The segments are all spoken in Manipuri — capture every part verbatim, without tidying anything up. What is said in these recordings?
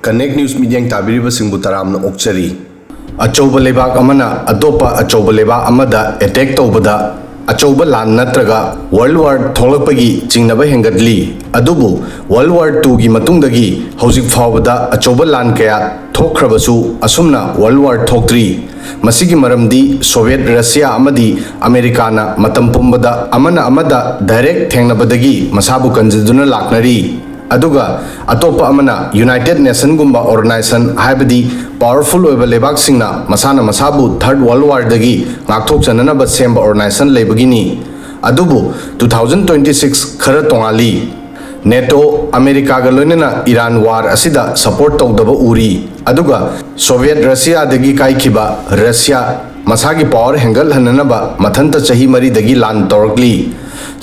Connect News ꯃꯤꯠꯌꯦꯡ ꯇꯥꯕꯤꯔꯤꯕꯁꯤꯡꯕꯨ ꯇꯔꯥꯝꯅ ꯑꯣꯛꯆꯔꯤ꯫ ꯑꯆꯧꯕ ꯂꯩꯕꯥꯛ ꯑꯃꯅ ꯑꯇꯣꯞꯄ ꯑꯆꯧꯕ ꯂꯩꯕꯥꯛ ꯑꯃꯗ ꯑꯦꯇꯦꯛ ꯇꯧꯕꯗ ꯑꯆꯧꯕ ꯂꯥꯟ ꯅꯠꯇ꯭ꯔꯒ ꯋꯥꯔꯜ ꯋꯥꯔ ꯊꯣꯛꯂꯛꯄꯒꯤ ꯆꯤꯡꯅꯕ ꯍꯦꯟꯒꯠꯂꯤ꯫ ꯑꯗꯨꯕꯨ ꯋꯥꯔꯜ ꯋꯥꯔ ꯇꯨꯒꯤ ꯃꯇꯨꯡꯗꯒꯤ ꯍꯧꯖꯤꯛ ꯐꯥꯎꯕꯗ ꯑꯆꯧꯕ ꯂꯥꯟ ꯀꯌꯥ ꯊꯣꯛꯈ꯭ꯔꯕꯁꯨ ꯑꯁꯨꯝꯅ ꯋꯥꯔꯜ ꯋꯥꯔ ꯊꯣꯛꯇ꯭ꯔꯤ꯫ ꯃꯁꯤꯒꯤ ꯃꯔꯝꯗꯤ ꯁꯣꯚꯤꯌꯦꯠ ꯔꯁꯤꯌꯥ ꯑꯃꯗꯤ ꯑꯃꯦꯔꯤꯀꯥꯅ ꯃꯇꯝ ꯄꯨꯝꯕꯗ ꯑꯃꯅ ꯑꯃꯗ ꯗꯥꯏꯔꯦꯛ ꯊꯦꯡꯅꯕꯗꯒꯤ ꯃꯁꯥꯕꯨ ꯀꯟꯖꯗꯨꯅ ꯂꯥꯛꯅꯔꯤ꯫ ꯑꯗꯨꯒ ꯑꯇꯣꯞꯄ ꯑꯃꯅ ꯌꯨꯅꯥꯏꯇꯦꯗ ꯅꯦꯁꯟꯒꯨꯝꯕ ꯑꯣꯔꯒꯅꯥꯏꯖꯦꯁꯟ, ꯍꯥꯏꯕꯗꯤ ꯄꯥꯋꯔꯐꯨꯜ ꯑꯣꯏꯕ ꯂꯩꯕꯥꯛꯁꯤꯡꯅ ꯃꯁꯥꯅ ꯃꯁꯥꯕꯨ ꯊꯔꯗ ꯋꯥꯔꯜ ꯋꯥꯔꯗꯒꯤ ꯉꯥꯛꯊꯣꯛꯆꯅꯅꯕ ꯁꯦꯝꯕ ꯑꯣꯔꯒꯅꯥꯏꯖꯦꯁꯟ ꯂꯩꯕꯒꯤꯅꯤ꯫ ꯑꯗꯨꯕꯨ ꯇꯨ ꯊꯥꯎꯖꯟ ꯇ꯭ꯋꯦꯟꯇꯤ ꯁꯤꯛꯁ ꯈꯔ ꯇꯣꯉꯥꯜꯂꯤ꯫ ꯅꯦꯇꯣ ꯑꯃꯦꯔꯤꯀꯥꯒ ꯂꯣꯏꯅꯅ ꯏꯔꯥꯟ ꯋꯥꯔ ꯑꯁꯤꯗ ꯁꯄꯣꯔꯠ ꯇꯧꯗꯕ ꯎꯔꯤ꯫ ꯑꯗꯨꯒ ꯁꯣꯚꯤꯌꯦꯠ ꯔꯁꯤꯌꯥꯗꯒꯤ ꯀꯥꯏꯈꯤꯕ ꯔꯁꯤꯌꯥ ꯃꯁꯥꯒꯤ ꯄꯥꯋꯔ ꯍꯦꯟꯒꯠꯍꯟꯅꯅꯕ ꯃꯊꯟꯇ ꯆꯍꯤ ꯃꯔꯤꯗꯒꯤ ꯂꯥꯟ ꯇꯧꯔꯛꯂꯤ꯫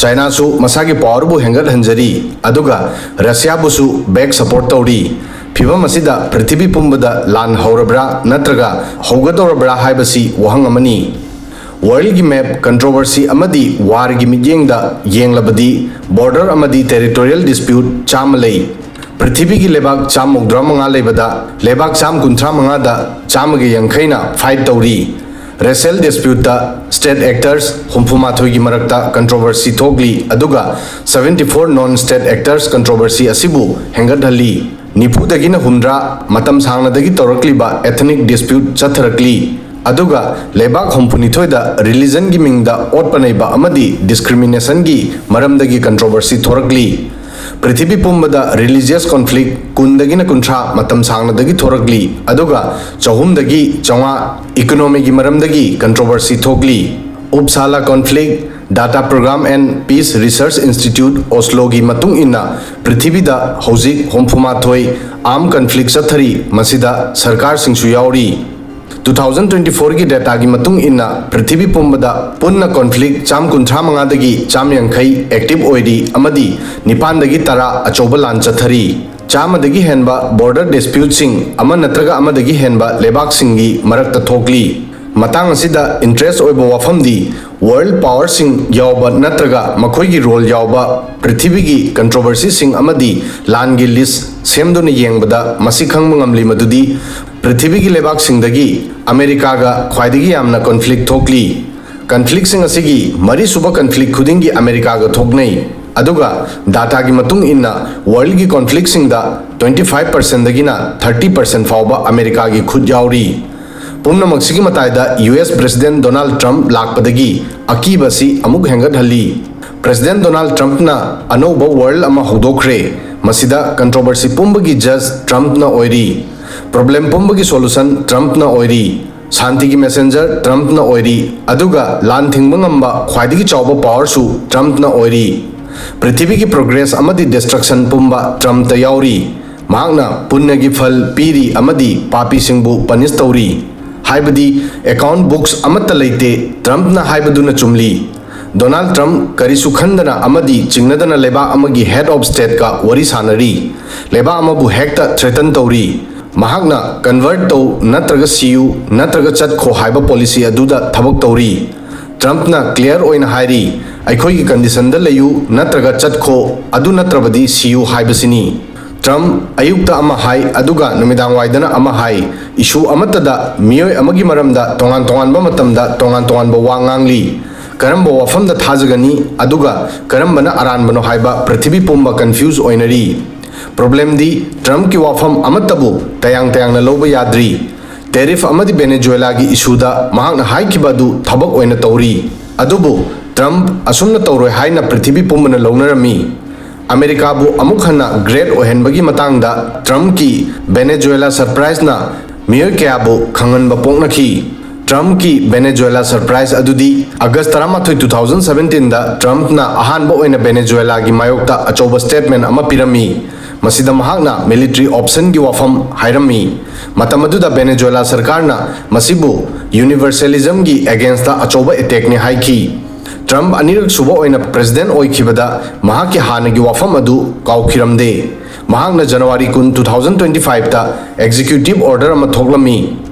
ꯆꯥꯏꯅꯥꯁꯨ ꯃꯁꯥꯒꯤ ꯄꯥꯋꯔꯕꯨ ꯍꯦꯟꯒꯠꯍꯟꯖꯔꯤ, ꯑꯗꯨꯒ ꯔꯁꯤꯌꯥꯕꯨꯁꯨ ꯕꯦꯛ ꯁꯄꯣꯔꯠ ꯇꯧꯔꯤ꯫ ꯐꯤꯚꯝ ꯑꯁꯤꯗ ꯄ꯭ꯔꯤꯊꯤꯕꯤ ꯄꯨꯝꯕꯗ ꯂꯥꯟ ꯍꯧꯔꯕ꯭ꯔꯥ ꯅꯠꯇ꯭ꯔꯒ ꯍꯧꯒꯗꯧꯔꯕ꯭ꯔꯥ ꯍꯥꯏꯕꯁꯤ ꯋꯥꯍꯪ ꯑꯃꯅꯤ꯫ ꯋꯥꯔꯜꯒꯤ ꯃꯦꯞ, ꯀꯟꯇ꯭ꯔꯣꯚꯔꯁꯤ ꯑꯃꯗꯤ ꯋꯥꯔꯒꯤ ꯃꯤꯠꯌꯦꯡꯗ ꯌꯦꯡꯂꯕꯗꯤ, ꯕꯣꯔꯗꯔ ꯑꯃꯗꯤ ꯇꯦꯔꯤꯇꯣꯔꯤꯌꯦꯜ ꯗꯤꯁꯄ꯭ꯌꯨꯠ ꯆꯥꯝꯃ ꯂꯩ꯫ ꯄ꯭ꯔꯤꯊꯤꯕꯤꯒꯤ ꯂꯩꯕꯥꯛ ꯆꯥꯝ ꯃꯧꯗ꯭ꯔꯥ ꯃꯉꯥ ꯂꯩꯕꯗ ꯂꯩꯕꯥꯛ ꯆꯥꯝ ꯀꯨꯟꯊ꯭ꯔꯥ ꯃꯉꯥꯗ ꯆꯥꯝꯃꯒ ꯌꯥꯡꯈꯩꯅ ꯐꯥꯏꯠ ꯇꯧꯔꯤ꯫ ꯔꯦꯁꯦꯜ ꯗꯤꯁꯄ꯭ꯌꯨꯠꯇ ꯁ꯭ꯇꯦꯠ ꯑꯦꯛꯇꯔꯁ ꯍꯨꯝꯐꯨ ꯃꯥꯊꯣꯏꯒꯤ ꯃꯔꯛꯇ ꯀꯟꯇ꯭ꯔꯣꯚꯔꯁꯤ ꯊꯣꯛꯂꯤ, ꯑꯗꯨꯒ seventy four non state actors controversy ꯑꯁꯤꯕꯨ ꯍꯦꯟꯒꯠꯍꯜꯂꯤ꯫ ꯅꯤꯐꯨꯗꯒꯤꯅ ꯍꯨꯝꯗ꯭ꯔꯥ ꯃꯇꯝ ꯁꯥꯡꯅꯗꯒꯤ ꯇꯧꯔꯛꯂꯤꯕ ethnic dispute ꯆꯠꯊꯔꯛꯂꯤ꯫ ꯑꯗꯨꯒ ꯂꯩꯕꯥꯛ ꯍꯨꯝꯐꯨꯅꯤꯊꯣꯏꯗ ꯔꯤꯂꯤꯖꯟꯒꯤ ꯃꯤꯡꯗ ꯑꯣꯠꯄ ꯅꯩꯕ ꯑꯃꯗꯤ ꯗꯤꯁꯀ꯭ꯔꯤꯃꯤꯅꯦꯁꯟꯒꯤ ꯃꯔꯝꯗꯒꯤ ꯀꯟꯇ꯭ꯔꯣꯚꯔꯁꯤ ꯊꯣꯔꯛꯂꯤ꯫ ꯄ꯭ꯔꯤꯊꯤꯕꯤ ꯄꯨꯝꯕꯗ ꯔꯤꯂꯤꯖꯤꯌꯁ ꯀꯣꯟꯐ꯭ꯂꯤꯛ ꯀꯨꯟꯗꯒꯤꯅ ꯀꯨꯟꯊ꯭ꯔꯥ ꯃꯇꯝ ꯁꯥꯡꯅꯗꯒꯤ ꯊꯣꯔꯛꯂꯤ, ꯑꯗꯨꯒ ꯆꯍꯨꯝꯗꯒꯤ ꯆꯥꯝꯃꯉꯥ ꯏꯀꯣꯅꯣꯃꯤꯒꯤ ꯃꯔꯝꯗꯒꯤ ꯀꯟꯇ꯭ꯔꯣꯚꯔꯁꯤ ꯊꯣꯛꯂꯤ꯫ Uppsala Conflict Data Program and Peace Research Institute, Oslo ꯒꯤ ꯃꯇꯨꯡ ꯏꯟꯅ, ꯄ꯭ꯔꯤꯊꯤꯕꯤꯗ ꯍꯧꯖꯤꯛ ꯍꯨꯝꯐꯨ ꯃꯥꯊꯣꯏ ꯑꯥꯔꯝ ꯀꯟꯐ꯭ꯂꯤꯛ ꯆꯠꯊꯔꯤ, ꯃꯁꯤꯗ ꯁꯔꯀꯥꯔꯁꯤꯡꯁꯨ ꯌꯥꯎꯔꯤ꯫ ꯇꯨ ꯊꯥꯎꯖꯟ ꯇ꯭ꯋꯦꯟꯇꯤ ꯐꯣꯔꯒꯤ ꯗꯦꯇꯥꯒꯤ ꯃꯇꯨꯡ ꯏꯟꯅ, ꯄ꯭ꯔꯤꯊꯤꯕꯤ ꯄꯨꯝꯕꯗ ꯄꯨꯟꯅ ꯀꯣꯟꯐ꯭ꯂꯤꯛ ꯆꯥꯝ ꯀꯨꯟꯊ꯭ꯔꯥ ꯃꯉꯥꯗꯒꯤ ꯆꯥꯝ ꯌꯥꯡꯈꯩ ꯑꯦꯛꯇꯤꯚ ꯑꯣꯏꯔꯤ ꯑꯃꯗꯤ ꯅꯤꯄꯥꯟꯗꯒꯤ ꯇꯔꯥ ꯑꯆꯧꯕ ꯂꯥꯟ ꯆꯠꯊꯔꯤ꯫ ꯆꯥꯝꯃꯗꯒꯤ ꯍꯦꯟꯕ ꯕꯣꯔꯗꯔ ꯗꯤꯁꯄ꯭ꯌꯨꯠꯁꯤꯡ ꯑꯃ ꯅꯠꯇ꯭ꯔꯒ ꯑꯃꯗꯒꯤ ꯍꯦꯟꯕ ꯂꯩꯕꯥꯛꯁꯤꯡꯒꯤ ꯃꯔꯛꯇ ꯊꯣꯛꯂꯤ꯫ ꯃꯇꯥꯡ ꯑꯁꯤꯗ ꯏꯟꯇꯔꯦꯁ ꯑꯣꯏꯕ ꯋꯥꯐꯝꯗꯤ, ꯋꯥꯔꯜ ꯄꯥꯋꯔꯁꯤꯡ ꯌꯥꯎꯕ ꯅꯠꯇ꯭ꯔꯒ ꯃꯈꯣꯏꯒꯤ ꯔꯣꯜ ꯌꯥꯎꯕ ꯄ꯭ꯔꯤꯊꯤꯕꯤꯒꯤ ꯀꯟꯇ꯭ꯔꯣꯚꯔꯁꯤꯁꯤꯡ ꯑꯃꯗꯤ ꯂꯥꯟꯒꯤ ꯂꯤꯁ ꯁꯦꯝꯗꯨꯅ ꯌꯦꯡꯕꯗ ꯃꯁꯤ ꯈꯪꯕ ꯉꯝꯂꯤ ꯃꯗꯨꯗꯤ, ꯄ꯭ꯔꯤꯊꯤꯕꯤꯒꯤ ꯂꯩꯕꯥꯛꯁꯤꯡꯗꯒꯤ ꯑꯃꯦꯔꯤꯀꯥꯒ ꯈ꯭ꯋꯥꯏꯗꯒꯤ ꯌꯥꯝꯅ ꯀꯟꯐ꯭ꯂꯤꯛ ꯊꯣꯛꯂꯤ꯫ ꯀꯟꯐ꯭ꯂꯤꯛꯁꯤꯡ ꯑꯁꯤꯒꯤ ꯃꯔꯤꯁꯨꯕ ꯀꯟꯐ꯭ꯂꯤꯛ ꯈꯨꯗꯤꯡꯒꯤ ꯑꯃꯦꯔꯤꯀꯥꯒ ꯊꯣꯛꯅꯩ꯫ ꯑꯗꯨꯒ ꯗꯥꯇꯥꯒꯤ ꯃꯇꯨꯡ ꯏꯟꯅ, ꯋꯥꯔꯜꯒꯤ ꯀꯟꯐ꯭ꯂꯤꯛꯁꯤꯡꯗ twenty five percentꯗꯒꯤꯅ thirty percent ꯐꯥꯎꯕ ꯑꯃꯦꯔꯤꯀꯥꯒꯤ ꯈꯨꯠ ꯌꯥꯎꯔꯤ꯫ ꯄꯨꯝꯅꯃꯛꯁꯤꯒꯤ ꯃꯇꯥꯏꯗ ꯌꯨ ꯑꯦꯁ ꯄ꯭ꯔꯦꯁꯤꯗꯦꯟ ꯗꯣꯅꯥꯜꯗ ꯇ꯭ꯔꯝꯞ ꯂꯥꯛꯄꯗꯒꯤ ꯑꯀꯤꯕ ꯑꯁꯤ ꯑꯃꯨꯛ ꯍꯦꯟꯒꯠꯍꯜꯂꯤ꯫ ꯄ꯭ꯔꯦꯁꯤꯗꯦꯟ ꯗꯣꯅꯥꯜꯗ ꯇ꯭ꯔꯝꯞꯅ ꯑꯅꯧꯕ ꯋꯥꯔꯜ ꯑꯃ ꯍꯧꯗꯣꯛꯈ꯭ꯔꯦ꯫ ꯃꯁꯤꯗ ꯀꯟꯇ꯭ꯔꯣꯚꯔꯁꯤ ꯄꯨꯝꯕꯒꯤ ꯖꯖ ꯇ꯭ꯔꯝꯞꯅ ꯑꯣꯏꯔꯤ꯫ ꯄ꯭ꯔꯣꯕ꯭ꯂꯦꯝ ꯄꯨꯝꯕꯒꯤ ꯁꯣꯂꯨꯁꯟ ꯇ꯭ꯔꯝꯞꯅ ꯑꯣꯏꯔꯤ꯫ ꯁꯥꯟꯇꯤꯒꯤ ꯃꯦꯁꯦꯟꯖꯔ ꯇ꯭ꯔꯝꯞꯅ ꯑꯣꯏꯔꯤ, ꯑꯗꯨꯒ ꯂꯥꯟ ꯊꯤꯡꯕ ꯉꯝꯕ ꯈ꯭ꯋꯥꯏꯗꯒꯤ ꯆꯥꯎꯕ ꯄꯥꯋꯔꯁꯨ ꯇ꯭ꯔꯝꯞꯅ ꯑꯣꯏꯔꯤ꯫ ꯄ꯭ꯔꯤꯊꯤꯕꯤꯒꯤ ꯄ꯭ꯔꯣꯒ꯭ꯔꯦꯁ ꯑꯃꯗꯤ ꯗꯤꯁꯇ꯭ꯔꯛꯁꯟ ꯄꯨꯝꯕ ꯇ꯭ꯔꯝꯞꯇ ꯌꯥꯎꯔꯤ꯫ ꯃꯍꯥꯛꯅ ꯄꯨꯟꯅꯒꯤ ꯐꯜ ꯄꯤꯔꯤ ꯑꯃꯗꯤ ꯄꯥꯄꯤꯁꯤꯡꯕꯨ ꯄꯅꯤꯁ ꯇꯧꯔꯤ꯫ ꯍꯥꯏꯕꯗꯤ, ꯑꯦꯀꯥꯎꯟ ꯕꯨꯛꯁ ꯑꯃꯠꯇ ꯂꯩꯇꯦ, ꯇ꯭ꯔꯝꯞꯅ ꯍꯥꯏꯕꯗꯨꯅ ꯆꯨꯝꯂꯤ꯫ ꯗꯣꯅꯥꯜꯗ ꯇ꯭ꯔꯝꯞ ꯀꯔꯤꯁꯨ ꯈꯟꯗꯅ ꯑꯃꯗꯤ ꯆꯤꯡꯅꯗꯅ ꯂꯩꯕꯥꯛ ꯑꯃꯒꯤ ꯍꯦꯗ ꯑꯣꯐ ꯁ꯭ꯇꯦꯠꯀ ꯋꯥꯔꯤ ꯁꯥꯟꯅꯔꯤ꯫ ꯂꯩꯕꯥꯛ ꯑꯃꯕꯨ ꯍꯦꯛꯇ ꯊ꯭ꯔꯦꯇꯟ ꯇꯧꯔꯤ꯫ ꯃꯍꯥꯛꯅ "ꯀꯟꯚꯔꯠ ꯇꯧ ꯅꯠꯇ꯭ꯔꯒ ꯁꯤꯌꯨ ꯅꯠꯇ꯭ꯔꯒ ꯆꯠꯈꯣ" ꯍꯥꯏꯕ ꯄꯣꯂꯤꯁꯤ ꯑꯗꯨꯗ ꯊꯕꯛ ꯇꯧꯔꯤ꯫ ꯇ꯭ꯔꯝꯞꯅ ꯀ꯭ꯂꯤꯌꯔ ꯑꯣꯏꯅ ꯍꯥꯏꯔꯤ, "ꯑꯩꯈꯣꯏꯒꯤ ꯀꯟꯗꯤꯁꯟꯗ ꯂꯩꯌꯨ ꯅꯠꯇ꯭ꯔꯒ ꯆꯠꯈꯣ, ꯑꯗꯨ ꯅꯠꯇ꯭ꯔꯕꯗꯤ ꯁꯤꯌꯨ" ꯍꯥꯏꯕꯁꯤꯅꯤ꯫ ꯇ꯭ꯔꯝꯞ ꯑꯌꯨꯛꯇ ꯑꯃ ꯍꯥꯏ, ꯑꯗꯨꯒ ꯅꯨꯃꯤꯗꯥꯡꯋꯥꯏꯗꯅ ꯑꯃ ꯍꯥꯏ꯫ ꯏꯁꯨ ꯑꯃꯠꯇꯗ ꯃꯤꯑꯣꯏ ꯑꯃꯒꯤ ꯃꯔꯝꯗ ꯇꯣꯉꯥꯟ ꯇꯣꯉꯥꯟꯕ ꯃꯇꯝꯗ ꯇꯣꯉꯥꯟ ꯇꯣꯉꯥꯟꯕ ꯋꯥ ꯉꯥꯡꯂꯤ꯫ ꯀꯔꯝꯕ ꯋꯥꯐꯝꯗ ꯊꯥꯖꯒꯅꯤ, ꯑꯗꯨꯒ ꯀꯔꯝꯕꯅ ꯑꯔꯥꯟꯕꯅꯣ ꯍꯥꯏꯕ ꯄ꯭ꯔꯤꯊꯤꯕꯤ ꯄꯨꯝꯕ ꯀꯟꯐ꯭ꯌꯨꯖ ꯑꯣꯏꯅꯔꯤ꯫ ꯄ꯭ꯔꯣꯕ꯭ꯂꯦꯝꯗꯤ, ꯇ꯭ꯔꯝꯞꯀꯤ ꯋꯥꯐꯝ ꯑꯃꯠꯇꯕꯨ ꯇꯌꯥꯡ ꯇꯌꯥꯡꯅ ꯂꯧꯕ ꯌꯥꯗ꯭ꯔꯤ꯫ ꯇꯦꯔꯤꯐ ꯑꯃꯗꯤ ꯚꯦꯅꯦꯖꯨꯋꯦꯂꯥꯒꯤ ꯏꯁꯨꯗ ꯃꯍꯥꯛꯅ ꯍꯥꯏꯈꯤꯕ ꯑꯗꯨ ꯊꯕꯛ ꯑꯣꯏꯅ ꯇꯧꯔꯤ꯫ ꯑꯗꯨꯕꯨ ꯇ꯭ꯔꯝꯞ ꯑꯁꯨꯝꯅ ꯇꯧꯔꯣꯏ ꯍꯥꯏꯅ ꯄ꯭ꯔꯤꯊꯤꯕꯤ ꯄꯨꯝꯕꯅ ꯂꯧꯅꯔꯝꯃꯤ꯫ ꯑꯃꯦꯔꯤꯀꯥꯕꯨ ꯑꯃꯨꯛ ꯍꯟꯅ ꯒ꯭ꯔꯦꯠ ꯑꯣꯏꯍꯟꯕꯒꯤ ꯃꯇꯥꯡꯗ ꯇ꯭ꯔꯝꯞꯀꯤ ꯚꯦꯅꯦꯖꯨꯋꯦꯂꯥ ꯁꯔꯄ꯭ꯔꯥꯏꯖꯅ ꯃꯤꯑꯣꯏ ꯀꯌꯥꯕꯨ ꯈꯪꯍꯟꯕ ꯄꯣꯛꯅꯈꯤ꯫ ꯇ꯭ꯔꯝꯞꯀꯤ ꯚꯦꯅꯦꯖꯨꯋꯦꯂꯥ ꯁꯔꯄ꯭ꯔꯥꯏꯖ ꯑꯗꯨꯗꯤ, ꯑꯥꯒꯁ ꯇꯔꯥꯃꯥꯊꯣꯏ, two thousand seventeenꯗ ꯇ꯭ꯔꯝꯞꯅ ꯑꯍꯥꯟꯕ ꯑꯣꯏꯅ ꯚꯦꯅꯦꯖꯨꯋꯦꯂꯥꯒꯤ ꯃꯥꯌꯣꯛꯇ ꯑꯆꯧꯕ ꯁ꯭ꯇꯦꯠꯃꯦꯟ ꯑꯃ ꯄꯤꯔꯝꯃꯤ꯫ ꯃꯁꯤꯗ ꯃꯍꯥꯛꯅ ꯃꯤꯂꯤꯇꯔꯤ ꯑꯣꯞꯁꯟꯒꯤ ꯋꯥꯐꯝ ꯍꯥꯏꯔꯝꯃꯤ꯫ ꯃꯇꯝ ꯑꯗꯨꯗ ꯚꯦꯅꯦꯖꯨꯋꯦꯂꯥ ꯁꯔꯀꯥꯔꯅ ꯃꯁꯤꯕꯨ ꯌꯨꯅꯤꯚꯔꯁꯦꯂꯤꯖꯝꯒꯤ ꯑꯦꯒꯦꯟꯁꯇ ꯑꯆꯧꯕ ꯑꯦꯇꯦꯛꯅꯤ ꯍꯥꯏꯈꯤ꯫ ꯇ꯭ꯔꯝꯞ ꯑꯅꯤꯔꯛ ꯁꯨꯕ ꯑꯣꯏꯅ ꯄ꯭ꯔꯦꯁꯤꯗꯦꯟ ꯑꯣꯏꯈꯤꯕꯗ ꯃꯍꯥꯛꯀꯤ ꯍꯥꯟꯅꯒꯤ ꯋꯥꯐꯝ ꯑꯗꯨ ꯀꯥꯎꯈꯤꯔꯝꯗꯦ꯫ ꯃꯍꯥꯛꯅ ꯖꯅꯋꯥꯔꯤ ꯀꯨꯟ, two thousand twenty fiveꯇ ꯑꯦꯛꯖꯤꯀ꯭ꯌꯨꯇꯤꯚ ꯑꯣꯔꯗꯔ ꯑꯃ ꯊꯣꯛꯂꯝꯃꯤ꯫